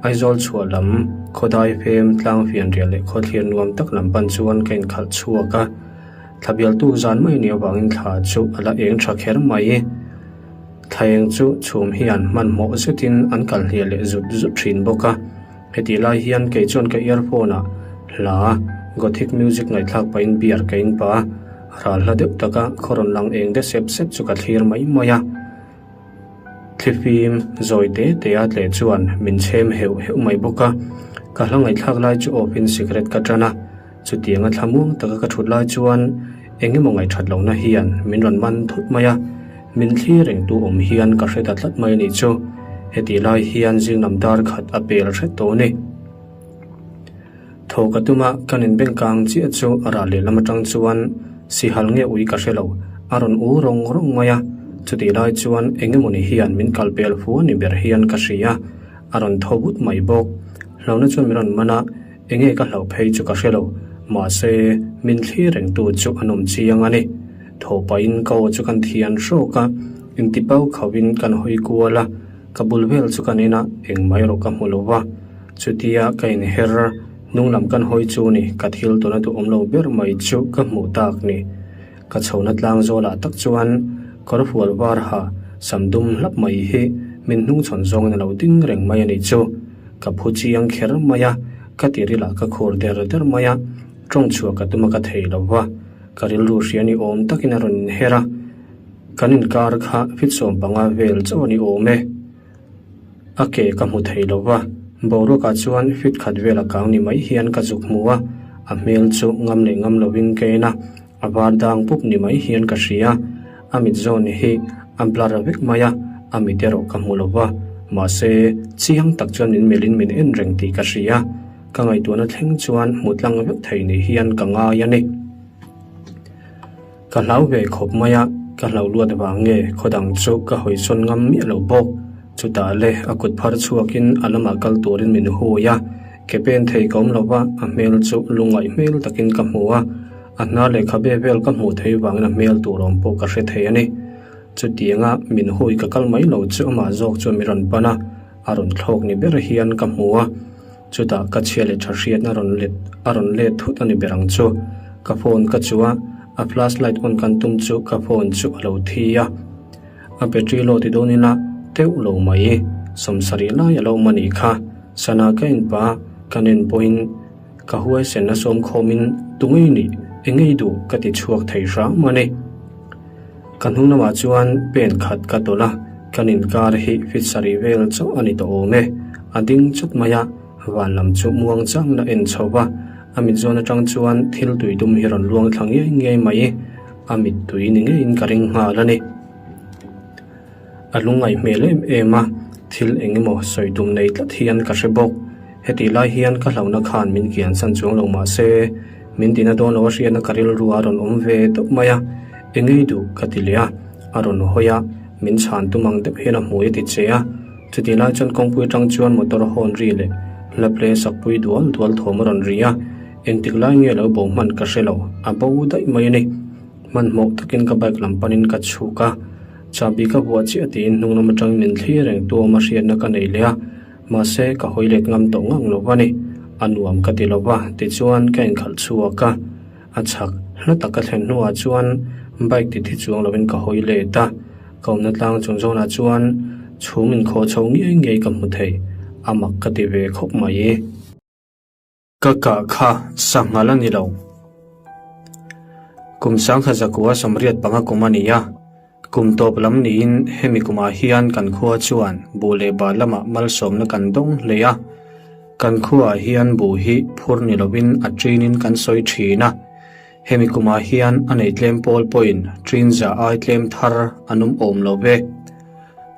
Aizawl chhuah lam khawdai fem tlang fianrial leh khawthlir nuam tak lam pan chuan ka inkhalh chhuak a. Thla bialtu zan mai ni avangin thla chu a la eng tha kher mai. Thla eng chu chhum hian hmanhmawh zetin an kal hliah leh zut zut thin bawk a. Hetih lai hian kei chuan ka earphone ah hla Gothic music ngaihthlak pahin beer ka in pah a, ral hla deuh taka khaw rawn lang eng de sep sep chu ka thlir mai mai a. Thlifim zawi te te a tleh chuan min chhem heuh heuh mai bawk a. Ka hla ngaihthlak lai chu off in cigarette ka tan a, chutianga thlamuang taka ka thut lai chuan eng emaw ngaihthat lohna hian min rawn man thut mai a, min thlir reng tu awm hian ka hre ta tlat mai a nih chu. Hetih lai hian zinglam dar khat a pel hret tawh a ni. Thaw ka tum a, kan inbeng kang chiah chu a ral lehlam atang chuan sihal nge ui ka hre lo, a rawn u rawng rawng mai a. Chutih lai chuan eng emawni hian min kal pel fu a ni ber hian ka hria, a rawn tho vut mai bawk. Hlauhna chuan min rawn man a, enge ka hlauh phei chu ka hre lo, mahse min thlir rengtu chu an awm chiang a ni. Thaw pahin ka aw chu kan thian hrawk a, intipau khauhin kan hawi kual a, ka bul vel chu kan en a, engmah erawh ka hmu lo va. Chutia ka inher hnung lam kan hawi chu ni, ka thil tuna duhawm lo ber mai chu ka hmuh tak ni. Ka chhohna tlang zawlah tak chuan kawr fual var ha sam dum hlap mai hi min hnungchhawn zawngin a lo ding reng mai a nih chu. Ka phu chiang kher mai a, ka tirilah ka khur der der mai a, tawng chhuah ka tum a ka thei lo va, ka rilru hria ni awm takin a rawn inher a, kan inkar kha fit 15 vel chauh a ni awm e. A ke ka hmu thei lo va, boruakah chuan fit khat vel a kang ni mai hian ka zuk hmu a, a hmel chu ngam leh ngam lovin ka en a, a var dang pup ni mai hian ka hria. A mit zawn hi a blur vek mai a, a mit erawh ka hmu lo va, mahse chiang tak chuan min melhin min en reng tih ka hria. Ka ngaihtuahna thleng chuan hmu tlang vek thei ni hian ka ngai a ni. Ka hlau ve khawp mai a, ka hlauh luat vang nge khaw dang chu ka hawisawn ngam miah lo bawk. Chutah le a kut phar chhuakin a lamah kal turin min hui a, ke pen thei ka awm lo va, a hmel chu lungngaih hmel takin ka hmu a, a hna lehkhabe vel ka hmuh theih vangin a hmel tur awm pawh ka hre thei a ni. Chutianga min hui ka kal mai lo chu amah zawk chuan min rawn pan a, a rawn thlawk ni ber hian ka hmu a. Chutah ka chhia leh tha hriatna rawn let a rawn let thut a ni ber ang chu. Ka phone ka chu a, a flash light on kan tum chu ka phone chu a lo thi a. A battery low ti dawn ila teuh lo mai. 70 lai a lo awm a nih kha. Sana ka en pah a, kan en pawhin ka huaisenna sawm khawmin tu ngei nih, eng ngei duh ka ti chhuak thei hram a ni. Ka hnung lamah chuan pen khat ka tawlh a, kan inkar hi fit sarih vel chauh a ni tawh awm e. A ding chawt mai a, van lam chu muang changin a en chho va, a mit zawn atang chuan thil tui dum hi rawn luang thla ngiai ngiai mai. A mittui ni ngeiin ka ring nghal a ni. A lungngaih hmel em em a, thil eng emaw sawi tum nei tlat hian ka hre bawk. Hetih lai hian ka hlauhna khan min kian san chuang lo mah se, min tina dawn lo a hriatna ka rilru a rawn awm ve tawp mai a, eng ngei duh ka ti leh a, a rawn hawi a, min chhan tum ang deuh hian a hmui a ti che a. Chutih lai chuan kawngpui atang chuan motor hawn ri leh hla ple sakpui dual dual thawm a rawn ri a, engtik lai nge lo bo hman ka hre lo, a bo daih mai a ni. Hmanhmawh takin ka bike lam panin ka chhuk a, chahbi ka vuah chiah tiin hnung lam atangin min thlir reng tu awm a hriatna ka nei leh a, mahse ka hawi let ngam tawh ngang lo va ni, a nuam ka ti lo va, tichuan ka inkhalh chhuak a, a chhak hla tak ka thlen hnuah chuan bike ti thi chuang lovin ka hawi let a, ka awmna tlang chung zawnah chuan chhum inkhawh chho ngei ngei ka hmu thei, a mak ka ti ve khawp mai. Ka kah kha sanghal a ni lo. Kum sangkha zakua 85 kum a ni a, kum tawp lam niin hemi kumah hian kan khua chuan buh leh bah lamah malsawmna kan dawng hle a. Kan khuaah hian buh hi phur ni lovin a ṭinin kan sawi ṭhin a. Hemi kumah hian a nei tlem pawl pawhin ṭin za ai tlem thar an awm awm lo ve.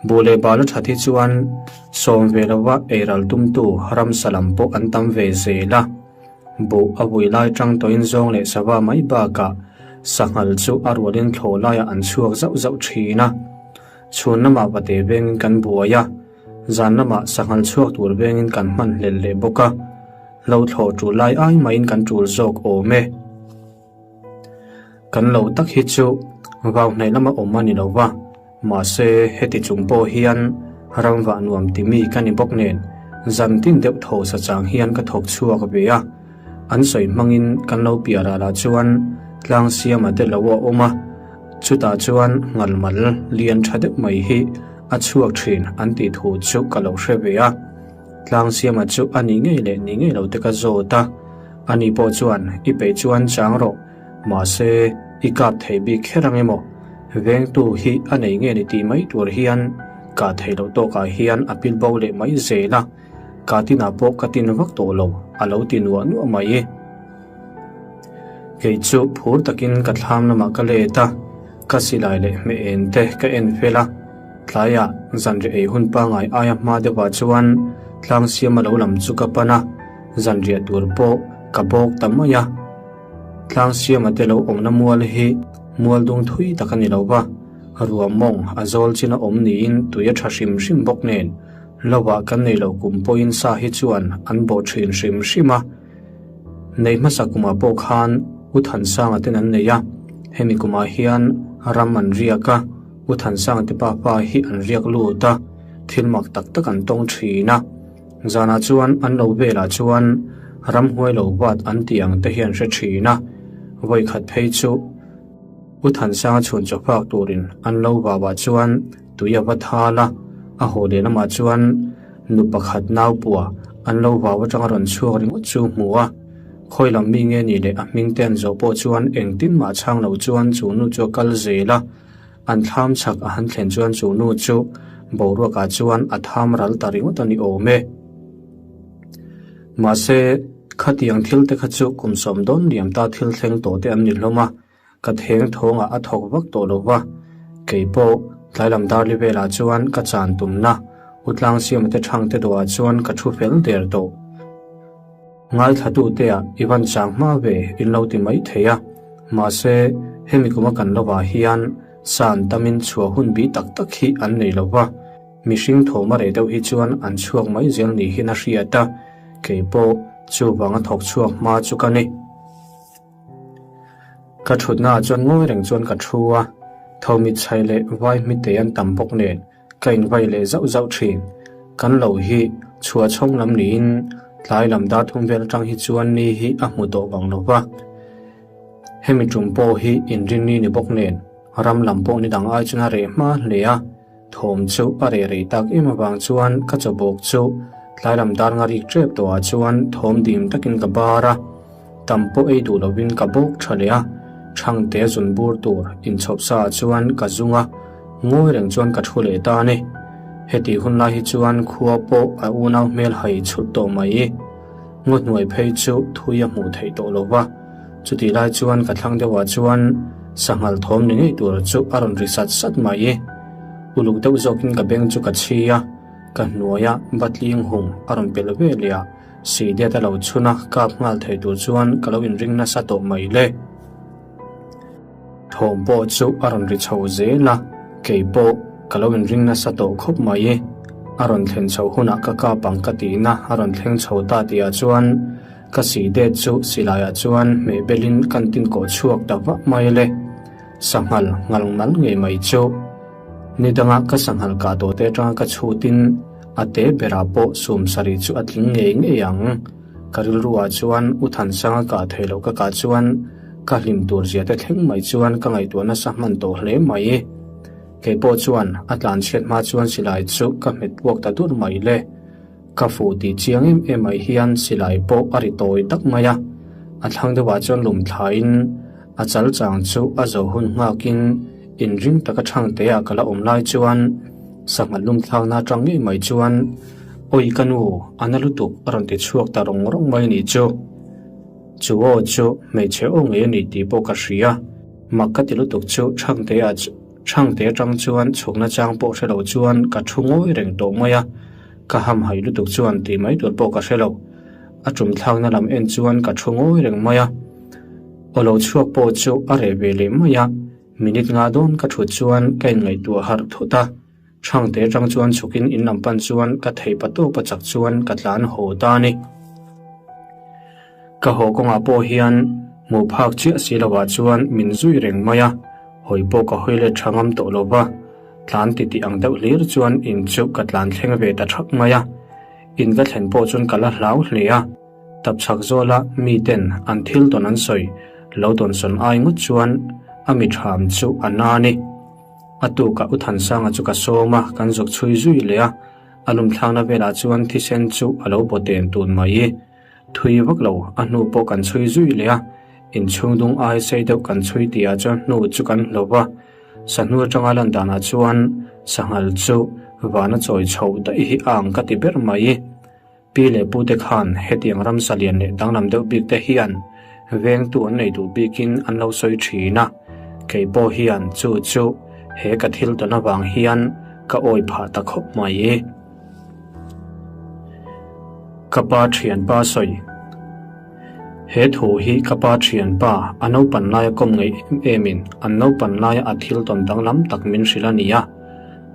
Buh leh bal a ṭhat hi chuan sawm ve lova eiral tumtu ramsa lam pawh an tam ve zel a. Buh a vui lai ṭang tawhin zawng leh sava mai bakah sanghal chu a rualin thlawh laiah an chhuak zauh zauh ṭhin a. Chhun lamah vate vengin kan buai a, zan lamah sanghal chhuak tur vengin kan hman hlel leh bawk a. Lo thlawh ṭul lai ai maiin kan ṭul zawk awm e. Kan lo tak hi chu vau hnaih lama awm a ni lo va, mahse heti chung pawh hian ramvah nuam ti mi ka ni bawk nen zan tin deuh tho sa chang hian ka thawk chhuak ve a. An sawi hmangin kan lo piah ralah chuan tlang siama te lo a awm a, chutah chuan ngalmal lian tha deuh mai hi a chhuak thin an tih thu chu ka lo hre ve a. Tlang siama chu a ni ngei leh ni ngei lo te ka zawt a, ani pawh chuan i peih chuan chang rawh, mahse i kap thei bik kher ang emaw? Vengtu hi a nei nge ni tih mai tur hian kah theih loh tawkah hian a pil bo leh mai zel a, kah tinah pawh ka tin vak tawh lo a lo ti nuah nuah mai. Kei chu phur takin ka thlam lamah ka let a, ka silai leh hmeh en te ka en fel a, tlaiah zanriah ei hun pangngai aia hma deuhah chuan tlang siama lo lam chu ka pan a, zanriah tur pawh ka bawk ta mai a. Tlang siama te lo awmna mual hi mual dung thui tak a ni lo va, ruah mawng a zawl chin a awm niin tui a tha hrim hrim bawk nen, lovah kan nei lo kum pawhin sa hi chuan an bawh thin hrim hrim a. Nei hmasa kumah pawh khan U Thansanga ten an nei a, hemi kumah hian ram an riak a, U Thansanga te papa hi an riak lut a, thil mak tak tak an tawng thin a. Zanah chuan an lo velah chuan ramhuai lo vat an tih ang te hi an hre thin a, vawikhat phei chu U Thansanga chhun chaw phak turin an lo vauah chuan tui a va thal a, a haw leh lamah chuan Nu pakhat nau pua an lo vau atanga rawn chhuak ringawt chu hmu a, khawi lam mi nge ni leh a hming te an zawh pawh chuan engtin mah chhang lo chuan chu nu chu a kal zel a, an thlam chhak a han thlen chuan chu nu chu boruakah chuan a tham ral ta ringawt a ni awm e. Mahse, khatiang thil te kha chu kum sawm dawn liam ta thil thleng tawh te an ni hlawm a, Ka theng thawngah a thawk vak tawh lo va, kei pawh tlai lam darli velah chuan ka chan tumna U Tlangsiama te thangte dawhah chuan ka thu fel der tawh. Ngaithlatute ah i van chang hma ve in lo ti mai thei a, mahse hemi kuma kan lovah hian san tamin chhuah hun bi tak tak hi an nei lo va, mihring thawm a reh deuh hi chuan an chhuak mai zel ni hian a hriat a, kei pawh chuvanga thawk chhuak hma chu ka ni. Ka thutna ah chuan ngawi reng chuan ka thu a, tho mit chhai leh vai hmite an tam bawk nen ka invai leh zauh zauh thin. Kan lo hi chhuah chhawng lam niin tlai lam dar thum vel atang hi chuan ni hi a hmu tawh vang lo va. Hemi tum pawh hi inrinni ni bawk nen ram lam pawh ni dang ai chuan a reh hma hle a. Thawm chu a reh rei tak em avang chuan ka chaw bawk chu tlai lam dar nga rik tep tawhah chuan thawm dim takin ka bar a, tam pawh ei duh lovin ka bawk tha leh a, Thangte zun bur tur inchhawp sa ah chuan ka zung a, ngawi reng chuan ka thu leh ta a ni. Hetih hun lai hi chuan khua pawh a unau hmel hai chhut tawh mai. Ngaw hnuai phei chu thui a hmuh theih tawh lo va, chutih lai chuan ka thlang deuhah chuan sanghal thawm ni ngei tur chu a rawn ri sat sat mai. Uluk deuh zawkin ka beng chu ka chhi a, ka hnuaia batling hung a rawn pelh ve leh a, sihdet a lo chhun a, kap nghal thei tur chuan ka lo inring nasa tawh mai le. Thawm pawh chu a rawn ri chho zel a, kei pawh ka lo inring nasa tawh khawp mai. A rawn thlen chho hunah ka kap ang ka tihna a rawn thleng chho ta tihah chuan ka si det chu silaiah chuan hmeh belin kan tin kawh chhuak ta vah mai le. Sanghal ngal nal ngei mai chu. Ni danga ka sanghal kah tawh te atanga ka chhutin a te berah pawh sum sarih chu a tling ngei ngei ang. Ka rilruah chuan U Thansanga kah theih loh ka kah chuan ka hlim tur zia te thleng mai chuan ka ngaihtuah nasa hman tawh hle mai. Kei pawh chuan a tlan chhiat hma chuan silai chu ka hmet puak ta dur mai le. Ka fuh tih chiang em em mai hian silai pawh a ri tawi tak mai a. A thlang deuhah chuan lum thlain a chal chang chu a zo hun nghakin inring taka thangteah ka la awm lai chuan sangha lum thlakna atang ngei mai chuan Awi ka nu, a na lutuk a rawn ti chhuak ta rawng rawng mai ni chu. Chu aw chu hmeichhe aw ngei a ni tih pawh ka hria. Mak ka ti lutuk chu Thangtea Thangte atang chuan chhukna chang pawh hre lo chuan ka thu ngawi reng tawh mai a, ka hamhaih lutuk chuan tih mai tur pawh ka hre lo. A tum thlakna lam en chuan ka thu ngawi reng mai a. Aw lo chhuak pawh chu a reh ve leh mai a, minute nga dawn ka thut chuan ka inngaihtuah harh thut a. Thangte atang chuan chhukin in lam pan chuan ka theih pa tawpa chak chuan ka tlan haw ta a ni. Ka haw kawngah pawh hian hmuh phak chiah si lovah chuan min zui reng mai a, hawi pawh ka hawi let tha ngam tawh lo va, tlan titih ang deuh hlir chuan in chu ka tlan thleng ve ta thak mai a. In ka thlen pawh chuan ka la hlau hle a, tapchhak zawla miten an thil tawn an sawi lo tawnsawn ai ngawt chuan a mi tham chu a na a ni. A tukah U Thansanga chu ka sawm a, kan zuk chhui zui leh a, a lumthlakna velah chuan thisen chu a lo baw ten tun mai. Thui vak lo, a hnu pawh kan chhui zui leh a, inchhung dung ai sei deuh kan chhui tihah chuan hnu chu kan hlo va, sahnu atanga lan danah chuan sanghal chu vana chawi chho daih hi a ang ka ti ber mai. Pi leh pute khan hetiang ramsa lian leh danglam deuh bik te hian vengtu an nei duh bikin an lo sawi thin a, kei pawh hian chu chu he ka thil tawn avang hian ka awi phah ta khawp mai. Ka pa thianpa sawi. He thu hi ka pa thianpa a naupan laia kawm ngeih em emin an naupan laia a thil tawn danglam tak min hrilh a ni a.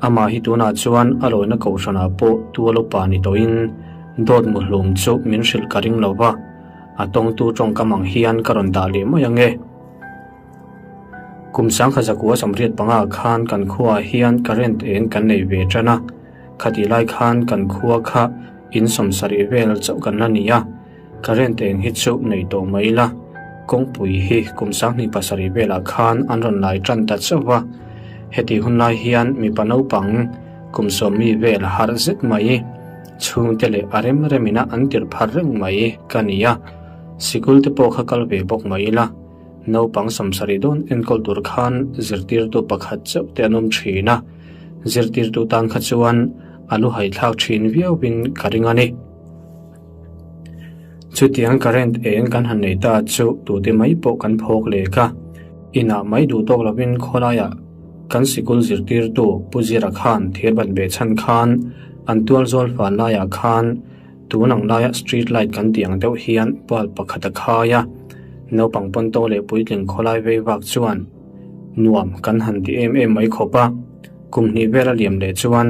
Amah hi tunah chuan a lawina kohhranah pawh tual upa ni tawhin dawt muhlum chu min hrilh ka ring lo va, a tawngtu tawngkam ang hian ka rawn dah leh mai ang e. Kum sangkhat zakua samriat pangah khan kan khuaah hian current eng kan nei ve tan a, khatih lai khan kan khua kha in sawmsarih vel chauh kan la ni a. Current eng hi chu nei tawh mai ila, kawngpui hi kum 27 velah khan an rawn lai tan ta chauh va, hetih hun lai hian mipa naupang kum sawmmi vel harh zet mai, chhungte leh a rem remina an tirh phar reng mai ka ni a, sikul te pawh kha kal ve bawk mai ila, naupang 70 dawn enkawl tur khan zirtirtu pakhat chauh te an awm thin a, zirtirtu tan kha chuan a lu haithlak thin viauin ka ring a ni. Chutiang current eng kan han nei ta chu tute mai pawh kan phawk lek a, inah mai duh tawk lovin khawlaiah kan sikul zirtirtu Pu Zira khan thir ban ve chhan khan an tual zawl fal laiah khan tun ang laia street light kan tih ang deuh hian bulb pakhat a khai a, naupang pawnto leh puitling khawlai vei vak chuan nuam kan han ti em em mai khawp a, kum hnih vel a liam leh chuan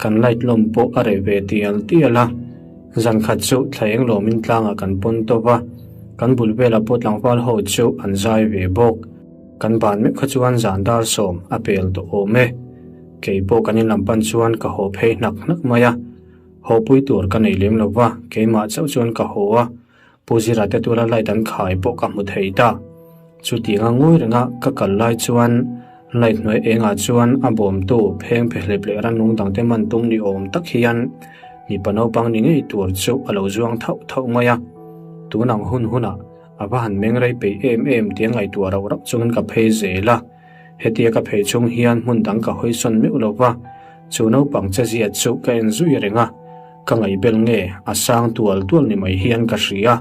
kan light lawm pawh a reh ve tial tial a. Zan khat chu thla eng lawmin tlangah kan pawn tawp a, kan bul velah pawh tlangval ho chu an zai ve bawk. Kan ban meuh kha chuan zan dar sawm a pel tawh awm e. Kei pawh kan in lam pan chuan ka haw phei hnak hnak mai a. Haw pui tur ka nei lem lo va, keimah chauh chuan ka haw a. Pu Zira te tura light an khai pawh ka hmu thei ta. Chutianga ngawi renga ka kal lai chuan. Light hnuai engah chuan a bawmtu pheng phehlep leh rannung dangte man tum ni awm tak hian mipa naupang ni ngei tur chu a lo zuang thauh thauh mai a. Tun ang hun hunah a va han meng rei peih em em tia ngaihtuah rauh rauh chungin ka phei zel a. Hetia ka phei chung hian hmun dang ka hawi sawn meuh lo va, chu naupang che zia chu ka en zui reng a, ka ngaihbel nge a sang tual tual ni mai hian ka hria,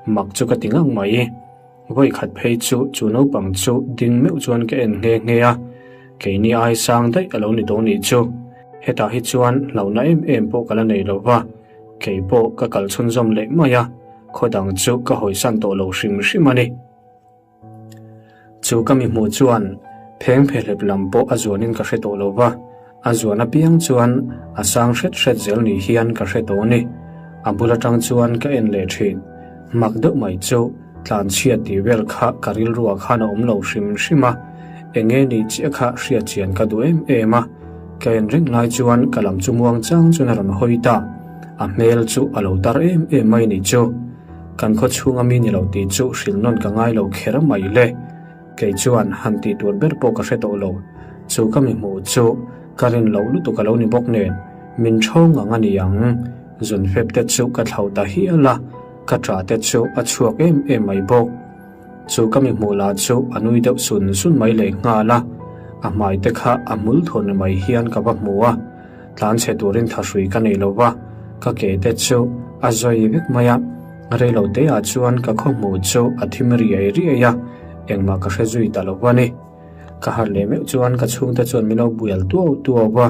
mak chu ka ti ngang mai. Vawi khat phei chu chu naupang chu ding meuh chuan ka en nghe nghe a, keini ai sang daih a lo ni tawh nih chu. Hetah hi chuan hlauhna em em pawh ka la nei lo va, kei pawh ka kal chhunzawm leh mai a, khaw dang chu ka hawisan tawh lo hrim hrim a ni. Chu ka mi hmuh chuan pheng phehlep lam pawh a zuanin ka hre tawh lo va, a zuan apiang chuan a sang hret hret zel ni hian ka hre tawh a ni. A bul atang chuan ka en leh thin. Mak deuh mai chu tlanchhiat tih vel kha ka rilruah khan a awm lo hrim hrim a, eng nge nih chiah kha hriat chian ka duh em em a. Ka en reng lai chuan ka lam chu muang chang chuan a rawn hawi ta. A hmel chu a lo tar em em mai nih chu. Kan khaw chhunga mi ni lo tih chu hrilh nawn ka ngai lo kher mai le. Kei chuan han tih tur ber pawh ka hre tawh lo. Chu ka mi hmuh chu ka rin loh lutuk a lo ni bawk nen, min ṭhawng ang a ni ang. Zun fep te chu ka thlauh ta hial a, ka ṭah te chu a chhuak em em mai bawk. Chu ka mi hmuh lah chu a nui deuh sun sun mai leh nghal a, a hmai te kha a hmul thur ni mai hian ka va hmu a. Tlan chhe turin thahrui ka nei lo va, ka ke te chu a zawi vek mai a, reilo te ah chuan ka khaw hmuh chu a thim riai riai a, engmah ka hre zui ta lo va ni. Ka harh leh meuh chuan ka chhungte chuan min lo bual tuau tuau va.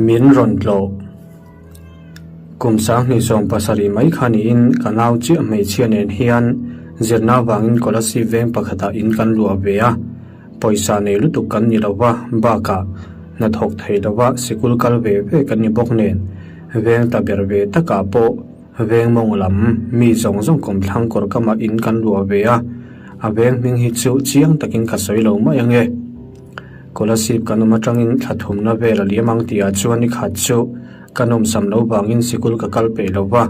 Min rawn tlawh. Kum 2070 mai kha niin ka nau chiah hmeichhia nen hian zirna avangin Kolasib veng pakhatah in kan luah ve a. Pawisa nei lutuk kan ni lo va, bakah hnathawk thei lova sikul kal ve ve kan ni bawk nen veng ta ber ve takah pawh veng mawng lam mi zawng zawng kawmthlang kawr kamah in kan luah ve a. A veng hming hi chu chiang takin ka sawi lo mai ange. Kolasib kan awm atangin thla thumna vel a liam ang tihah chuan ni khat chu ka nawmsam lo vangin sikul ka kal peih lo va,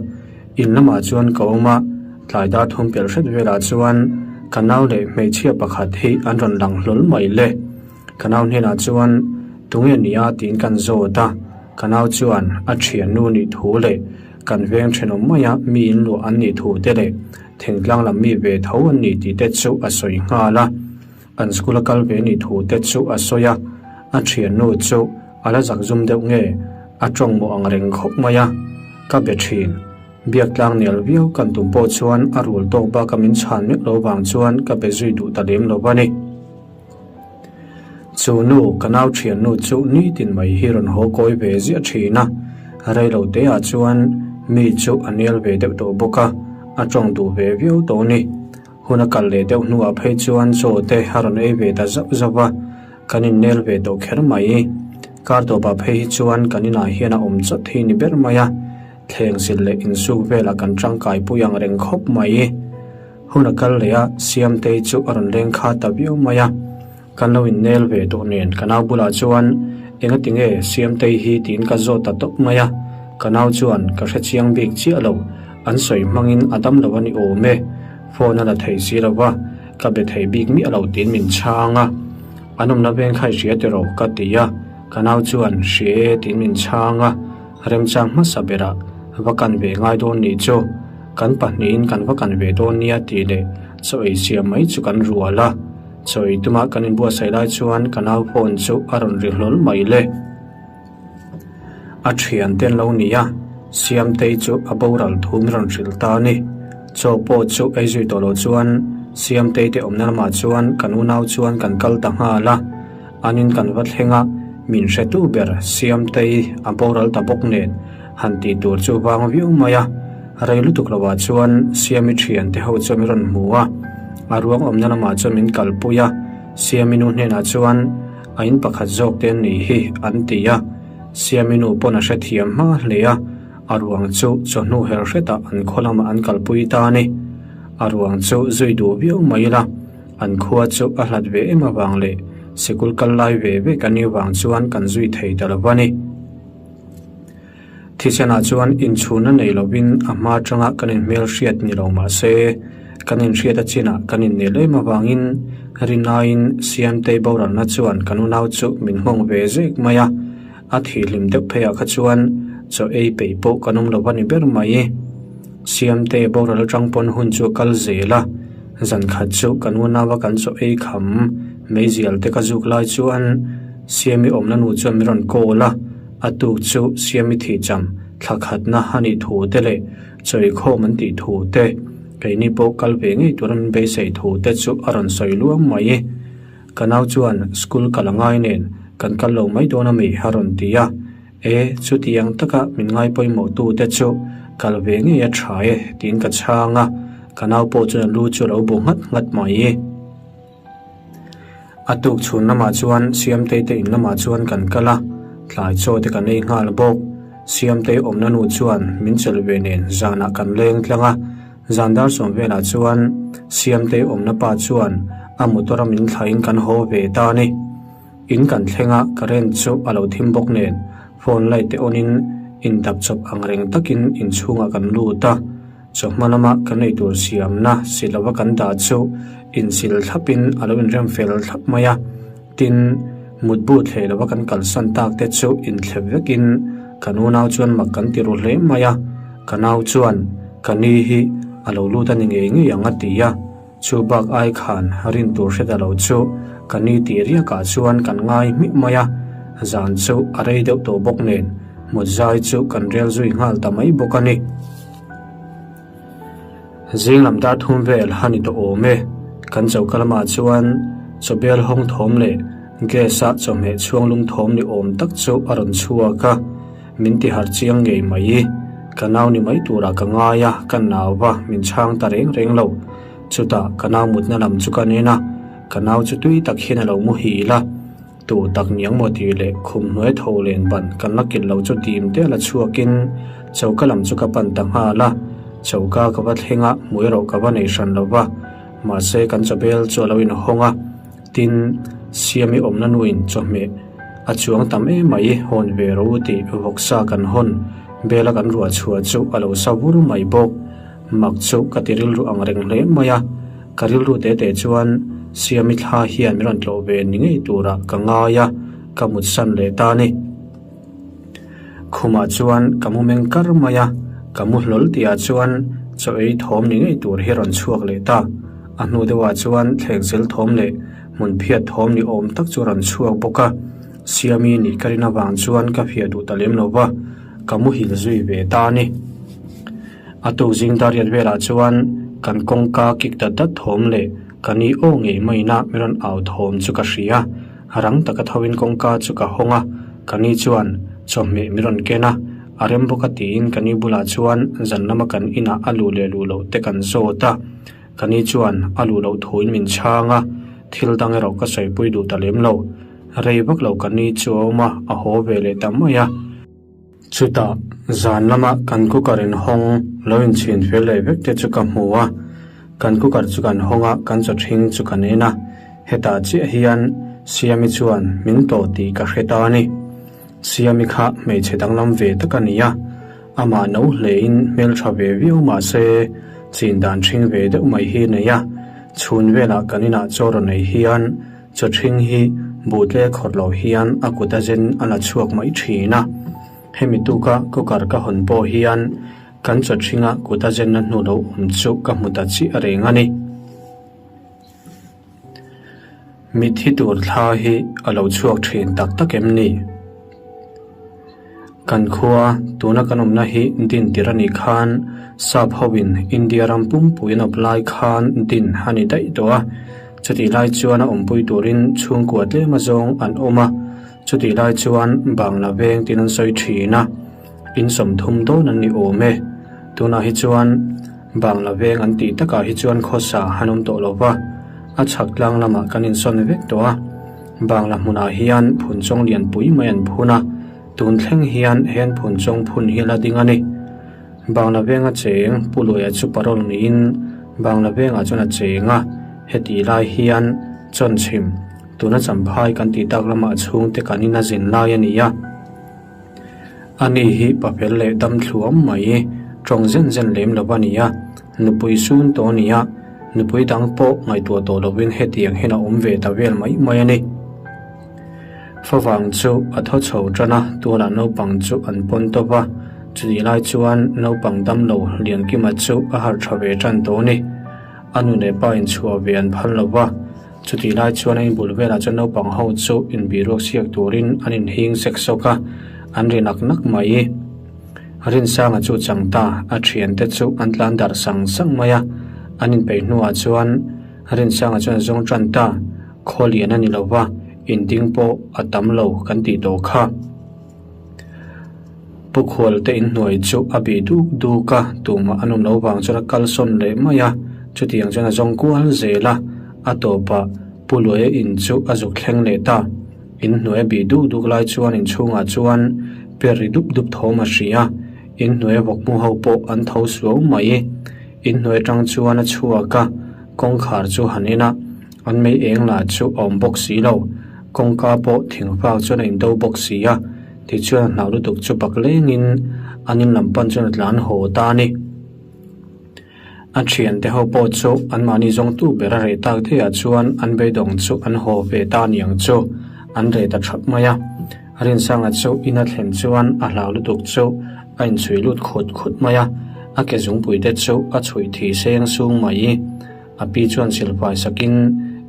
in lamah chuan ka awm a, tlai dar thum pelh hret velah chuan ka nau leh hmeichhia pakhat hi an rawn lang hlawl mai le. Ka nau hnenah chuan tunge nia tiin kan zawt a, ka nau chuan a thiannu nih thu leh kan veng thenawm maia mi in luah an nih thu te leh thingtlang lam mi ve tho an ni tih te chu a sawi nghal a. An school a kal ve nih thu te chu a sawi a, a thiannu chu a la zak zum deuh nge a tawng mawh ang reng khawp mai a, ka be thin. Biak tlang nel viau kan tum pawh chuan a rul tawk bak a min chhan meuh lo vang chuan ka be zui duh ta lem lo a ni. Chu nu, ka nau thiannu chu nitin mai hi rawn haw kawi ve ziah thin a, reilo te ah chuan mi chu a nel ve deuh tawh bawk a, a tawng duh ve viau tawh a ni. Hun a kal leh deuh hnuah phei chuan chaw te a rawn ei ve ta zauh zauh a, kan innel ve tawh kher mai. Kar tawpah phei hi chuan kan inah hian a awm chawt hi ni ber mai a, thleng sil leh insuk velah kan tangkai pui ang reng khawp mai. Hun a kal leh a, Siamtei chu a rawn leng kha ta viau mai a. Kan lo innel ve tawh nen ka nau bulah chuan engati nge Siamtei hi tiin ka zawt ta tawp mai a, ka nau chuan ka hre chiang bik chiah lo, an sawi hmangin a dam lo a ni awm e, phone a la thei si lo va, ka be thei bik miah lo tiin min chhang a, an awmna veng kha i hria tiraw ka ti a, ka nau chuan hria e tiin min chhang a, remchang hmasa berah va kan ve ngai dawn nih chu, kan pahnihin kan va kan ve dawn nia tih leh chaw ei siam mai chu kan rual a. Sawi tuma kan inbuatsaih lai chuan ka nau phone chu a rawn ri hlawl mai le. A thian te an lo ni a, Siamtei chu a boral thu min rawn hrilh ta a ni. Chaw pawh chu ei zui tawh loh chuan Siamtei te awmna lamah chuan kan unau chuan kan kal ta nghal a. An in kan va thleng a, min hretu ber Siamtei a boral ta bawk nen han tih tur chu vang viau mai a. Rei lutuk lovah chuan Siami thiante ho chu min rawn hmu a, a ruang awmna lamah chuan min kalpui a, Siami nu hnenah chuan a in pakhat zawk te an nih hi an ti a, Siami nu pawn a hrethiam hma hle a, a ruang chu chawhnu her hretah an khaw lamah an kalpui ta a ni. A ruang chu zui duh viau mai ila, an khua chu a hlat ve em avang leh sikul kal lai ve ve kan nih vang chuan kan zui thei ta lo a ni. Thisenah chuan inchhunna nei lovin a hma atanga kan inhmelhriat ni lo mah se, kan inhriat a chinah kan innel em avangin Rinaiin Siamtei boralna chuan kan unau chu min nghawng ve zek mai a, a thihhlim deuh pheiah kha chuan chaw ei peih pawh kan awm lo a ni ber mai. Siamtei boral atang pawn hun chu a kal zel a, zan khat chu kan unaua kan chaw ei kham meizial te ka zuk lai chuan Siami awmna nu chuan min rawn call a, a tuk chu Siami thihcham thla khatna a nih thu te leh Chawikhawm an tih thu te, keini pawh kal ve ngei tura min beisei thu te chu a rawn sawi luam mai. Ka nau chuan school kal a ngai nen kan kal lo mai dawn a mi a rawn ti a, E, chutiang taka min ngai pawimawh tu te chu kal ve ngei a tha e tiin ka chhang a, ka nau pawh chuan a lu chu a lo bu nghat nghat mai. A tuk chhun lamah chuan Siamtei te in lamah chuan kan kal a, tlai chaw te kan ei nghal bawk. Siamtei awmna nu chuan min chelh ve nen zanah kan leng tlang a, zan dar sawm velah chuan Siamtei awmna pa chuan a motor a min thlahin kan haw ve ta a ni. In kan thleng a, current chu a lo thim bawk nen phone light te on in indap chawp ang reng takin inchhungah kan lut a. Chawhma lama kan eitur siamna si lova kan dah chu insil thlapin a lo inrem fel thlap mai a, tin, mutbu thleh lova kan kalsan tak te chu inthlep vekin kan unau chuan mak kan ti ru hle mai a, ka nau chuan ka ni hi a lo lut a ni ngei ngei ang a ti a, chu bak ai khan rin tur hre ta lo chu ka ni tih riakah chuan kan ngai hmih mai a, zan chu a rei deuh tawh bawk nen mut zai chu kan rel zui nghal ta mai bawk a ni. Zing lam dar thum vel a ni tawh awm e. Kan choka lamah chuan chawbel hawng thawm leh gas a chawhmeh chhuang lum thawm ni awm tak chu a rawn chhuak a, min ti harh chiang ngei mai. Ka nau ni mai turah ka ngai a, ka nau va min chhang ta reng reng lo. Chutah ka nau mutna lam chu ka nen a, ka nau chu tui tak hian a lo muhil a. Tu tak niang maw tih leh khum hnuai tho len ban kan la kilh lo chu dim te la chhuakin choka lam chu ka pan ta nghal a, choka ka va thleng a, hmui erawh ka va nei hran lo va, mahse kan chawbel chu a lo inhawng a, tin, Siami awmna nuin chawhmeh a chuang tam em mai hawn ve ro tih vawksa kan hawn bela kan ruah chhuah chu a lo sa vur mai bawk. Mak chu ka ti rilru ang reng hle mai a, ka rilru te te chuan Siami thla hian min rawn tlawh ve ni ngei turah ka ngai a, ka mutsan leh ta a ni. Khumah chuan ka mu meng kar mai a, ka mu hlawl tihah chuan chaw ei thawm ni ngei tur hi rawn chhuak leh ta. A hnu deuhah chuan thlengzel thawm leh hmun phiat thawm ni awm tak chu rawn chhuak bawk a, Siami nih ka rin avang chuan ka phiah duh ta lem lo va, ka muhil zui ve ta a ni. A tuk zing dar riat velah chuan kan kawngka kik dat dat thawm leh ka ni aw ngei maina min rawn au thawm chu ka hria. Rang taka thoin kawngka chu ka hawng a, ka ni chuan chawhmeh min rawn ken a, a rem bawk a tiin ka ni bulah chuan zan lama kan inah a luh leh luh loh te kan zawt a, ka ni chuan a luh loh thuin min chhang a, thil dang erawh ka sawipui duh ta lem lo. Rei vak lo ka ni chu a awm a, a haw ve leh ta mai a. Chutah, zan lama kan cooker inhawng lo inchhin fel leh vek te chu ka hmu a, kan cooker chu kan hawng a, kan chaw ṭhing chu kan en a, hetah chiah hian Siami chuan min tawh tih ka hre ta a ni. Siami kha hmeichhe danglam ve tak a ni a, amah no hlein hmelṭha ve viau mah se chin dan ṭhing ve deuh mai hi a nei a, chhun velah kan inah chaw rawn ei hian Chaw ṭhing hi buhtle khawrh loh hian a kut a zen a la chhuak mai ṭhin a. Hemi tuka cooker ka hawn pawh hian kan chaw ṭhinga kut a zenna hnu lo awm chu ka hmu ta chiah reng a ni. Mitthi tur thla hi a lo chhuak ṭhin tak tak em ni? Kan khua, tuna kan awmna hi din tir a nih khan Sap hoin India ram pumpui an awp lai khan din a ni daih tawh a. Chutih lai chuan a awmpui turin chhungkua tlem azawng an awm a, chutih lai chuan Bangla veng tin an sawi thin a, in 30 dawn an ni awm e. Tunah hi chuan Bangla veng an tih takah hi chuan khawsa an awm tawh lo va, a chhak tlang lamah kan insawn vek tawh a. Bangla hmunah hian phunchawng lianpui mai an phun a, tun thleng hian hen phunchawng phun hi la ding a ni. Bangla venga cheng Pu Luaia chu parole niin Bangla vengah chuan a cheng a, heti lai hian Chawnchhim, tuna Champhai kan tih tak lamah chhungte kan in a zin lai a ni a. Ani hi papel leh dam thluam mai, tawng zen zen lem lo a ni a, nupui sun tawh a ni a. Nupui dang pawh ngaihtuah tawh lovin hetiang hian a awm ve ta vel mai mai a ni. Favang chu a thaw chho tan a, tualah naupang chu an pawn tawp a, chutih lai chuan naupang damlo Liankima chu a harh tha ve tan tawh a ni. A nu leh pa inchhuah ve an phal lo va, chutih lai chuan a inbul velah chuan naupang ho chu inbiruak siak turin an inhing sek sawk a, an ri nak nak mai. Rinsanga chu chang ta, a thiante chu an tlan darh sang sang mai a, an inpeih hnuah chuan Rinsanga chuan a zawng tan ta, khaw lian a ni lo va, inding pawh a tam lo kan tih tawh kha. Pu Khualte inhnuai chu a bih duk duk a, tumah an awm lo vang chuan a kalsawn leh mai a, chutiang chuan a zawng kual zel a, a tawpah Pu Luaia in chu a zuk thleng leh ta. Inhnuai a bih duk duk lai chuan inchhungah chuan per ri dup dup thawm a hria a, inhnuai a vawk hmu ho pawh an tho suau mai. Inhnuai atang chuan a chhuak a, kawngkhar chu han en a, an mei eng lah chu a awm bawk si lo. Kawngka pawh thingfak chuan a indo bawk si a, tichuan a hnau lutuk chu bak lengin an in lam pan chuan a tlan haw ta a ni. A thiante ho pawh chu anmahni zawngtu ber a reh tak daihah chuan an beidawng chu an haw ve ta niang chu an reh ta thap mai a. Rinsanga chu in a thlen chuan a hlau lutuk chu a inchhui lut khut khut mai a, a ke zungpui te chu a chhuih thi seng sung mai. A pi chuan silfai sakin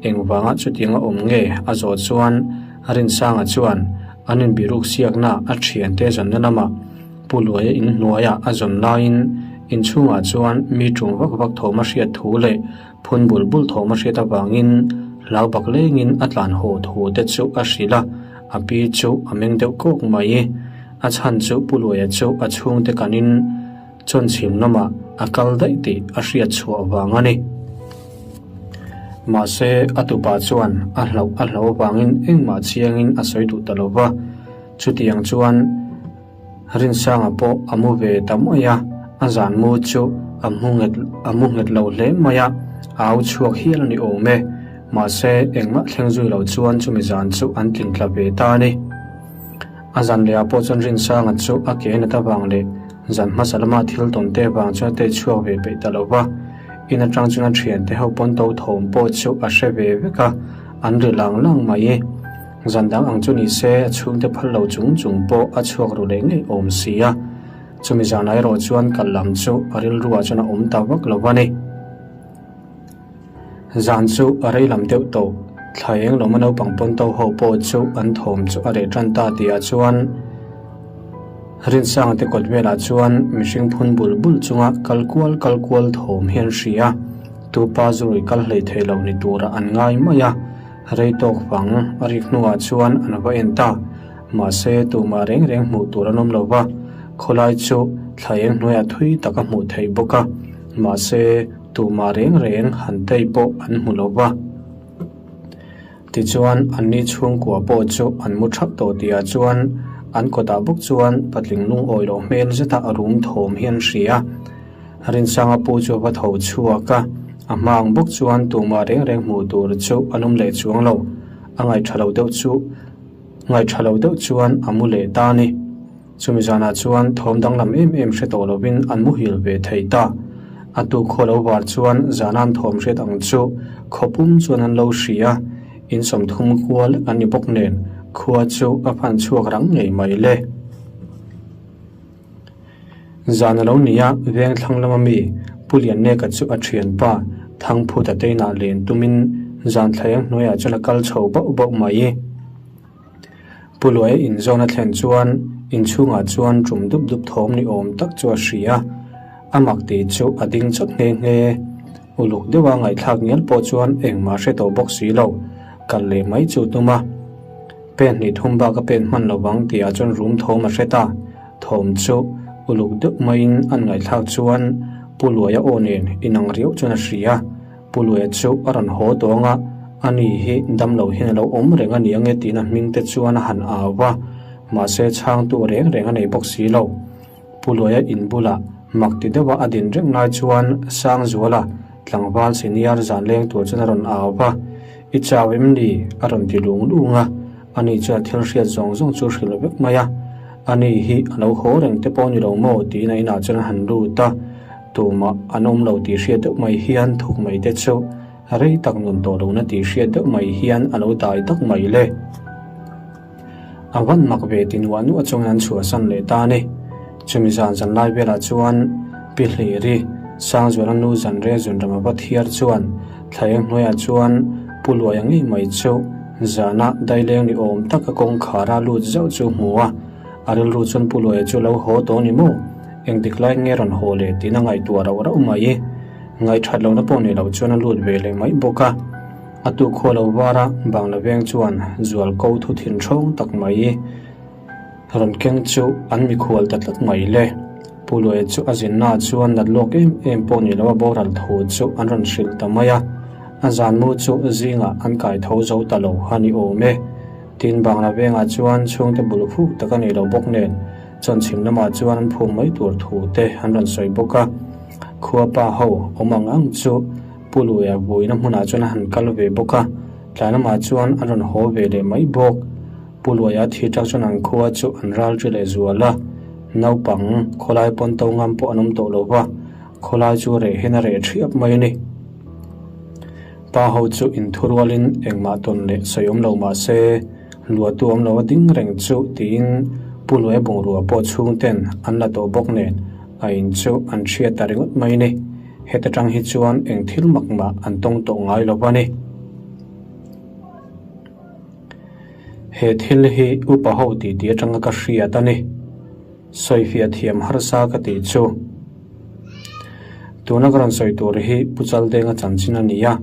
engvanga chutianga awm nge a zawh chuan Rinsanga chuan an inbiruk siakna a thiante zawnna lamah Pu Luaia inhnuaia a zawn laiin inchhungah chuan mi ṭung vak vak thawm a hriat thu leh phun bul bul thawm a hriat avangin hlau bak lengin a tlan haw thu te chu a hrilh a, a pi chu a meng deuh kawk mai. A chhan chu Pu Luaia chu a chhungte kanin chawnchhim lamah a kal daih tih a hriat chhuah vang a ni. Mahse, a tupa chuan a hlauh a hlauh avangin engmah chiangin a sawi duh ta lo va, chutiang chuan, Rinsanga pawh a mu ve ta mai a, a zan mu chu a mu nghet a mu nghet lo hle mai a, a au chhuak hial a ni awm e. Mahse, engmah thleng zui lo chuan chumi zan chu an tling tla ve ta a ni. A zan lehah pawh chuan Rinsanga chu a ke nat avang leh zan hmasa lama thil tawn te vang chuan a tei chhuak ve peih ta lo va, in atang chuan a thiante ho pawn to thawm pawh chu a hre ve vek a, an ri lang lang mai. Zan dang ang chu ni se, a chhungte phal lo chung chung pawh a chhuak ru leh ngei awm si a. Chumi zanah erawh chuan kal lam chu a rilruah chuan a awm ta vak lo a ni. Zan chu a rei lam deuh tawh, thla eng lawma naupang pawn to ho pawh chu an thawm chu a reh tan ta tihah chuan Rinsanga te kawt velah chuan mihring phun bul bul chunga kal kual kal kual thawm hi an hria a, tupa zurui kal hlei thei lo ni turah an ngai mai a. Rei tawk vang a rik hnuah chuan an va en ta. Mahse, tumah reng reng hmuh tur an awm lo va, khawlai chu thla eng hnuaiah thui tak a hmuh theih bawk a. Mahse, tumah reng reng han tei pawh an hmu lo va. Tichuan, anni chhungkua pawh chu an mu thap tawh tihah chuan an kawtah bawk chuan patling lungawi loh hmel zeta a rum thawm hi an hria. Rinsanga pu chu a va tho chhuak a, a hma ang bawk chuan tumah reng reng hmuh tur chu an awm leh chuang lo. A ngaihṭha lo deuh chu ngaihṭha lo deuh chuan a mu leh ta a ni. Chumi zanah chuan thawm danglam em em hre tawh lovin an muhil ve thei ta. A tuk khaw lo var chuan zana an thawm hriat ang chu khaw pum chuan an lo hria a, in 30 kual an ni bawk nen khua chu a phan chhuak rang ngei mai le. Zan a lo ni a, veng thlang lama mi Pu Lianneka chu a thianpa Thangphuta teinah len tumin zan thlaeng hnuaiah chuan a kal chho bauh bauh mai. Pu Luaia inzawn a thlen chuan inchhungah chuan tum dup dup thawm ni awm tak chu a hria a, a mak tih chu a ding chawt nghe nghe. Uluk deuha ngaihthlak ngial pawh chuan engmah hre tawh bawk si lo, kal leh mai chu tum a. Pen hnih thum bak a pen hman lo vang tihah chuan rum thawm a hre ta. Thawm chu uluk deuh maiin an ngaihthlak chuan Pu Luaia aw nen inang riau chuan a hria. Pu Luaia chu a rawn haw tawng a, ani hi damlo hian a lo awm reng a ni ange tiin a hming te chuan a han au va, mahse chhangtu reng reng a nei bawk si lo. Pu Luaia in bulah mak ti deuha a din reng lai chuan Sangzuala tlangval senior zan leng tur chuan a rawn au va, I chau em ni? a rawn ti lung lung a, ani chuan thil hriat zawng zawng chu hrilh vek mai a, ani hi a lo haw reng te pawh ni lo maw tiin a inah chuan a han lut a. Tumah an awm lo tih hriat deuh mai hian thuk mai te chu rei tak nun tawh lohna tih hriat deuh mai hian a lo dai tak mai le. A van mak ve ti nuah nuah chuan an chhuahsan leh ta a ni. Chumi zan zan lai velah chuan Pi Hliri, Sangzuala nu zanre zunram a va thiar chuan thlaeng hnuaiah chuan Pu Luaia ngei mai chu zana daileng ni awm taka kawngkhara lut zauh chu hmu a, a rilru chuan Pu Luaia chu lo haw tawh ni maw? Engtik lai nge rawn haw leh tiin a ngaihtuah rauh rauh mai. Ngaihthat lohna pawh nei loh chuan a lut ve leh mai bawk a. A tu khua lo var a, Bangla veng chuan zual ko thu thin ṭhawng tak mai rawn keng chu an mikhual ta tlat mai le. Pu Luaia chu a zinna chuan nat lawk em em pawh ni lo a boral thu chu an rawn hrilh ta mai a. A zanmu chu zingah an kai tho zo ta lo a ni awm e. Tin, Bangla vengah chuan chhungte bul phuk tak a nei lo bawk nen Chawnchhim lamah chuan an phum mai tur thu te an rawn sawi bawk a. Khua pa ho awm ang ang chu Pu Luia vuina hmunah chuan a han kal ve bawk a, tlai lamah chuan a rawn haw ve leh mai bawk. Pu Luia thi tak chuan an khua chu an ral ṭi leh zual a, naupang khawlai pawn to ngam pawh an awm tawh lo va, khawlai chu reh hian a reh ṭhiap mai a ni. Pa ho chu inthurualin engmah tawn leh sawi awm lo mah se, Luahtu awm lo a ding reng chu tiin Pu Luaia bungrua pawh chhungten an la tawh bawk nen a in chu an hriat ta ringawt mai ni. Heta tang hi chuan eng thil mak mah an tawng tawh ngai lo va ni. He thil hi upa ho titi atanga ka hriat a ni. Sawifiah thiam harsa ka tih chu. Tuna ka rawn sawi tur hi Pu Chaldenga chanchin a ni a.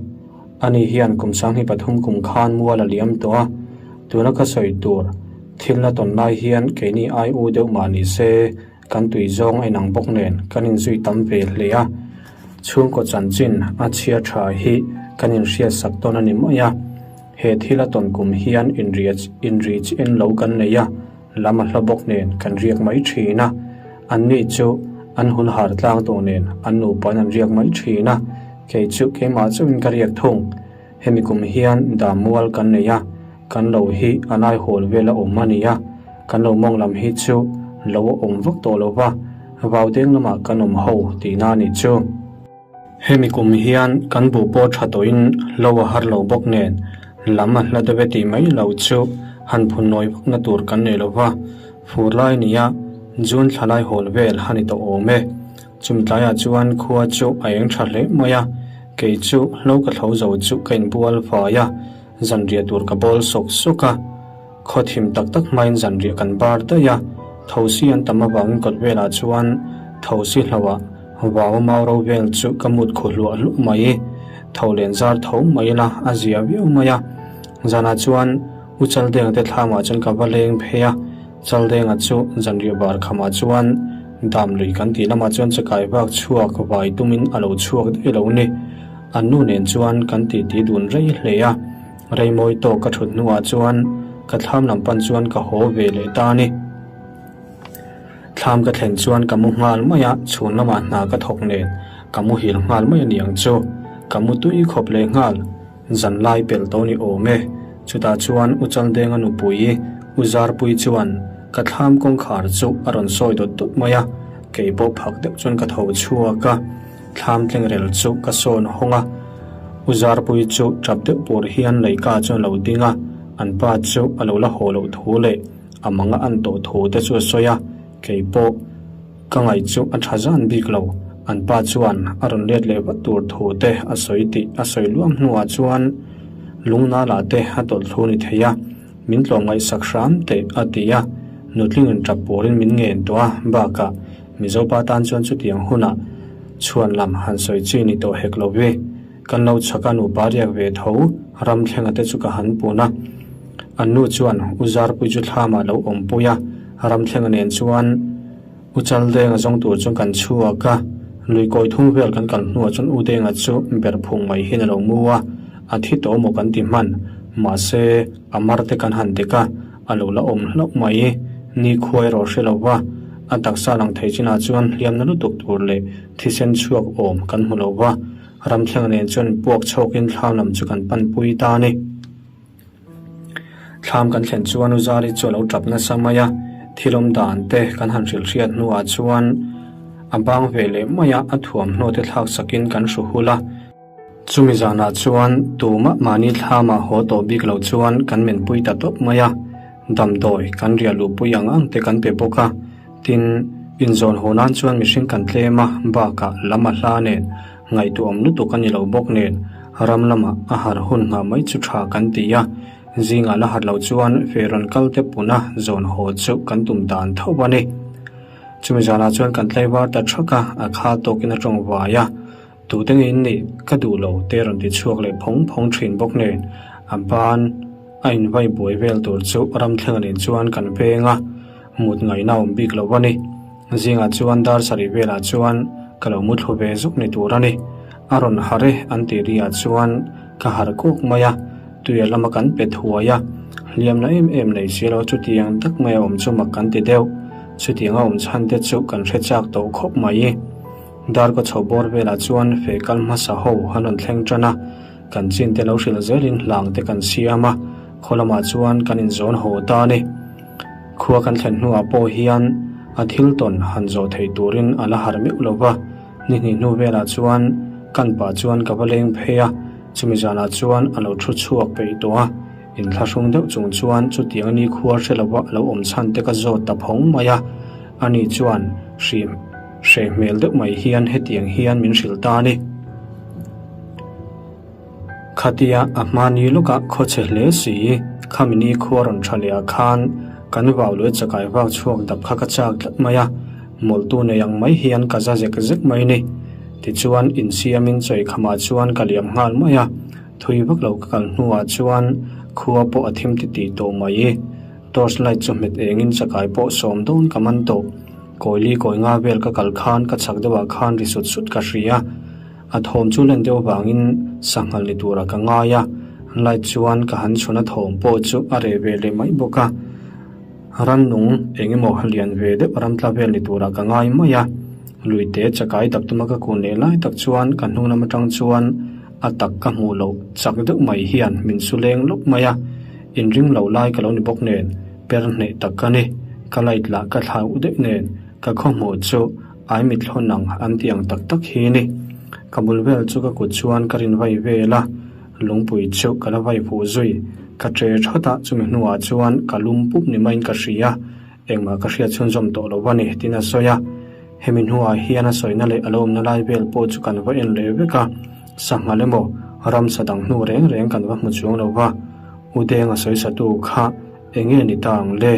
Ani hian kum 23 kum khan mual a liam tawh a, tuna ka sawi tur thil la tawn lai hian keini ai u deuh mah ni se kan tui zawng a inang bawk nen kan inzui tam ve hle a, chhungkaw chanchin a chhia tha hi kan inhriat sak tawn a ni mai a, he thil a tawn kum hian inri chian lo kan nei a. Lam a hla bawk nen kan riak mai thin a, anni chu an hun har tlang tawh nen an nupain an riak mai thin a, kei chu keimah chauhin ka riak thung. Hemi kum hian dam mual kan nei a, kan lo hi a lai hawl vel a awm a ni a, kan lo mawng lam hi chu lo a awm vak tawh lo va, vau deng lamah kan awm ho tihna a nih chu. Hemi kum hian kan buh pawh tha tawhin lo a har lo bawk nen lam a hla deuh e tih mai lo chu han phun nawi vakna tur kan nei lo va, fur lai nia June thla lai hawl vel a ni tawh awm e. Chumi tlaiah chuan khua chu a eng tha hle mai a, kei chu hlo ka thlo zo chu ka inbual fai a, zanriah tur ka bawl sawk sawk a. Khaw thim tak tak hmain zanriah kan bar daih a, thosi an tam avangin kawt velah chuan thosi hlauhah vau mau ro vel chu ka mut khu hluah hluah mai. Tho len zar tho mai ila a zia viau mai a. Zanah chuan U Chaldenga te thlamah chuan ka va leng phei a, Chaldenga chu zanriah bar khamah chuan dam lui kan tih lamah chuan chakai vak chhuak vai tumin a lo chhuak daih lo ni. An nu nen chuan kan titi dun rei hle a. Reimawi tawk ka thut hnuah chuan ka thlam lam pan chuan ka haw ve leh ta a ni. Thlam ka thlen chuan ka mu nghal mai a, chhun lamah hna ka thawk nen ka muhil nghal mai a ni ang chu. Ka mu tui khawp leh nghal, zan lai pelh tawh ni awm e. Chutah chuan U Chaldenga nupui U Zarpui chuan ka thlam kawngkhar chu a rawn sawi dawt dawt mai a, kei pawh phak deuh chuan ka tho chhuak a. Thlam tlengrel chu ka sawn hawng a, U Zarpui chu tap deuh pur hian leika chu a lo ding a, an pa chu a lo la haw loh thu leh a mang a an tawh thu te chu a sawi a, kei pawh ka ngaih chu a tha zan bik lo, an pa chuan a rawn let leh vat tur thu te a sawi tih a sawi luam hnuah chuan lungnala te a tawlh thlu ni thei a, min tlawmngaihsak hram teh a ti a, nutling in tap purin min ngen tawh a, bakah Mizopa tan chuan chutiang hunah chhuan lam han sawi chi ni tawh hek lo ve. Kan lo chhak a nupa riak ve tho ram thlenga te chu ka han pun a. An nu chuan U Zarpui chu thlamah lo awmpui a, ram thlenga nen chuan U Chaldenga zawng tur chuan kan chhuak a. Lui kawi thum vel kan kal hnuah chuan U Denga chu ber phung mai hian a lo mu a, a thi tawh maw kan ti hman. Mahse, a mar te kan han dek a. A lo la awm hlauh mai. Nikhua erawh hre lo va, a taksa lang thei chinah chuan hliamna lutuk tur leh thisen chhuak awm kan hmu lo va, ramthleng nen chuan puak chhawkin thlam lam chu kan panpui ta a ni. Thlam kan thlen chuan U Zari chu a lo tap nasa mai a, thil awm dan te kan han hrilhhriat hnuah chuan. A bang ve leh mai a, a thuamhnaw te thlak sakin kan hru hul a. Chumi zanah chuan tumah mahni thlamah haw tawh bik lo chuan kan menpui ta tawp mai a, damdawi kan riah luhpui ang ang te kan pe bawk a. Tin, inzawn haw nan chuan mihring kan tlem a, bakah lam a hla nen ngaihtuah awm lutuk a ni lo bawk nen ram lamah a har hun nghah mai chu tha kan ti a. Zingah la har lo chuan feh rawn kal te puna zawn haw chu kan tum dan tho a ni. Chumi zanah chuan kan tlaivar ta thak a, a kha tawkin a tawng vai a. Tute nge in nih? Ka duh lo te rawn ti chhuak leh phawng phawng thin bawk nen a ban a invai buai vel tur chu Ramthlenga nen chuan kan veng a, mut ngaihna awm bik lo a ni. Zingah chuan dar sarih velah chuan ka lo muthlu ve zuk ni tur a ni. A rawn harh e an tih ri ah chuan ka harh kawk mai a, tuia lama kan pe thuai a, hliamna em em nei si lo chutiang tak mai a awm chu mak kan ti deuh. Chutiang a awm chhan te chu kan hre chak tawh khawp mai. Darkaw chho bawr velah chuan feh kal hmasa ho an rawn thleng tan a, kan chin te lo hrilh zelin hlang te kan siam a, khaw lamah chuan kan inzawn haw ta a ni. Khua kan thlen hnuah pawh hian a thil tawn han zawh theih turin a la harh meuh lo va, ni hnih hnu velah chuan kan pa chuan ka va leng phei a, chumi zanah chuan a lo thu chhuak peih tawh a, inthlahrung deuh chung chuan chutiang ni khua hre lova a lo awm chhan te ka zawt ta phawng mai a, ani chuan hrim hreh hmel deuh mai hian hetiang hian min hrilh ta a ni. Khatia a hmani lawkah khaw chhe hle si, khami ni khua rawn tha leh ah khan kan vau leh chakai vak chhuak dap kha ka chak tlat mai a, mawlhtu nei ang mai hian ka za zek zek mai ni. Tichuan insiamin chawi khamah chuan ka liam nghal mai a, thui vak lo ka kal hnuah chuan khua pawh a thim titih tawh mai. Torch light chu hmet engin chakai pawh sawm dawn ka man tawh. Kawili kawi nga vel ka kal khan ka chak deuhah khan ri sut sut ka hria. A thawm chu len deuh vangin sanghal ni turah ka ngai a, light chuan ka han chhun a thawm pawh chu a reh ve leh mai bawk a. Rannung eng emaw lian ve deuh ram tla vel ni turah ka ngai mai a. Luite chakai dap tuma ka kun leh lai tak chuan ka hnung lam atang chuan a tak ka hmuh loh chak deuh mai hian min su leng lawp mai a. Inring lo lai ka lo ni bawk nen per hneh tak ka ni. Ka light lah ka thlau deuh nen ka khawhmuh chu Ai mithlawn ang an ti ang tak tak hi ni. Ka bul vel chu ka kut chuan ka rin vai vel a, lungpui chu ka la vai fuh zui. Ka che thawt a, chumi hnuah chuan ka lum pup ni maiin ka hria. Engmah ka hriat chhunzawm tawh lo a ni, tiin a sawi a. Hemi hnuah hian a sawina leh a lo awmna lai vel pawh chu kan va en leh vek a, sanghal emaw ramsa dang hnu reng reng kan va hmu chuang lo va. U Denga sawisatu kha eng nge ni ta ang le?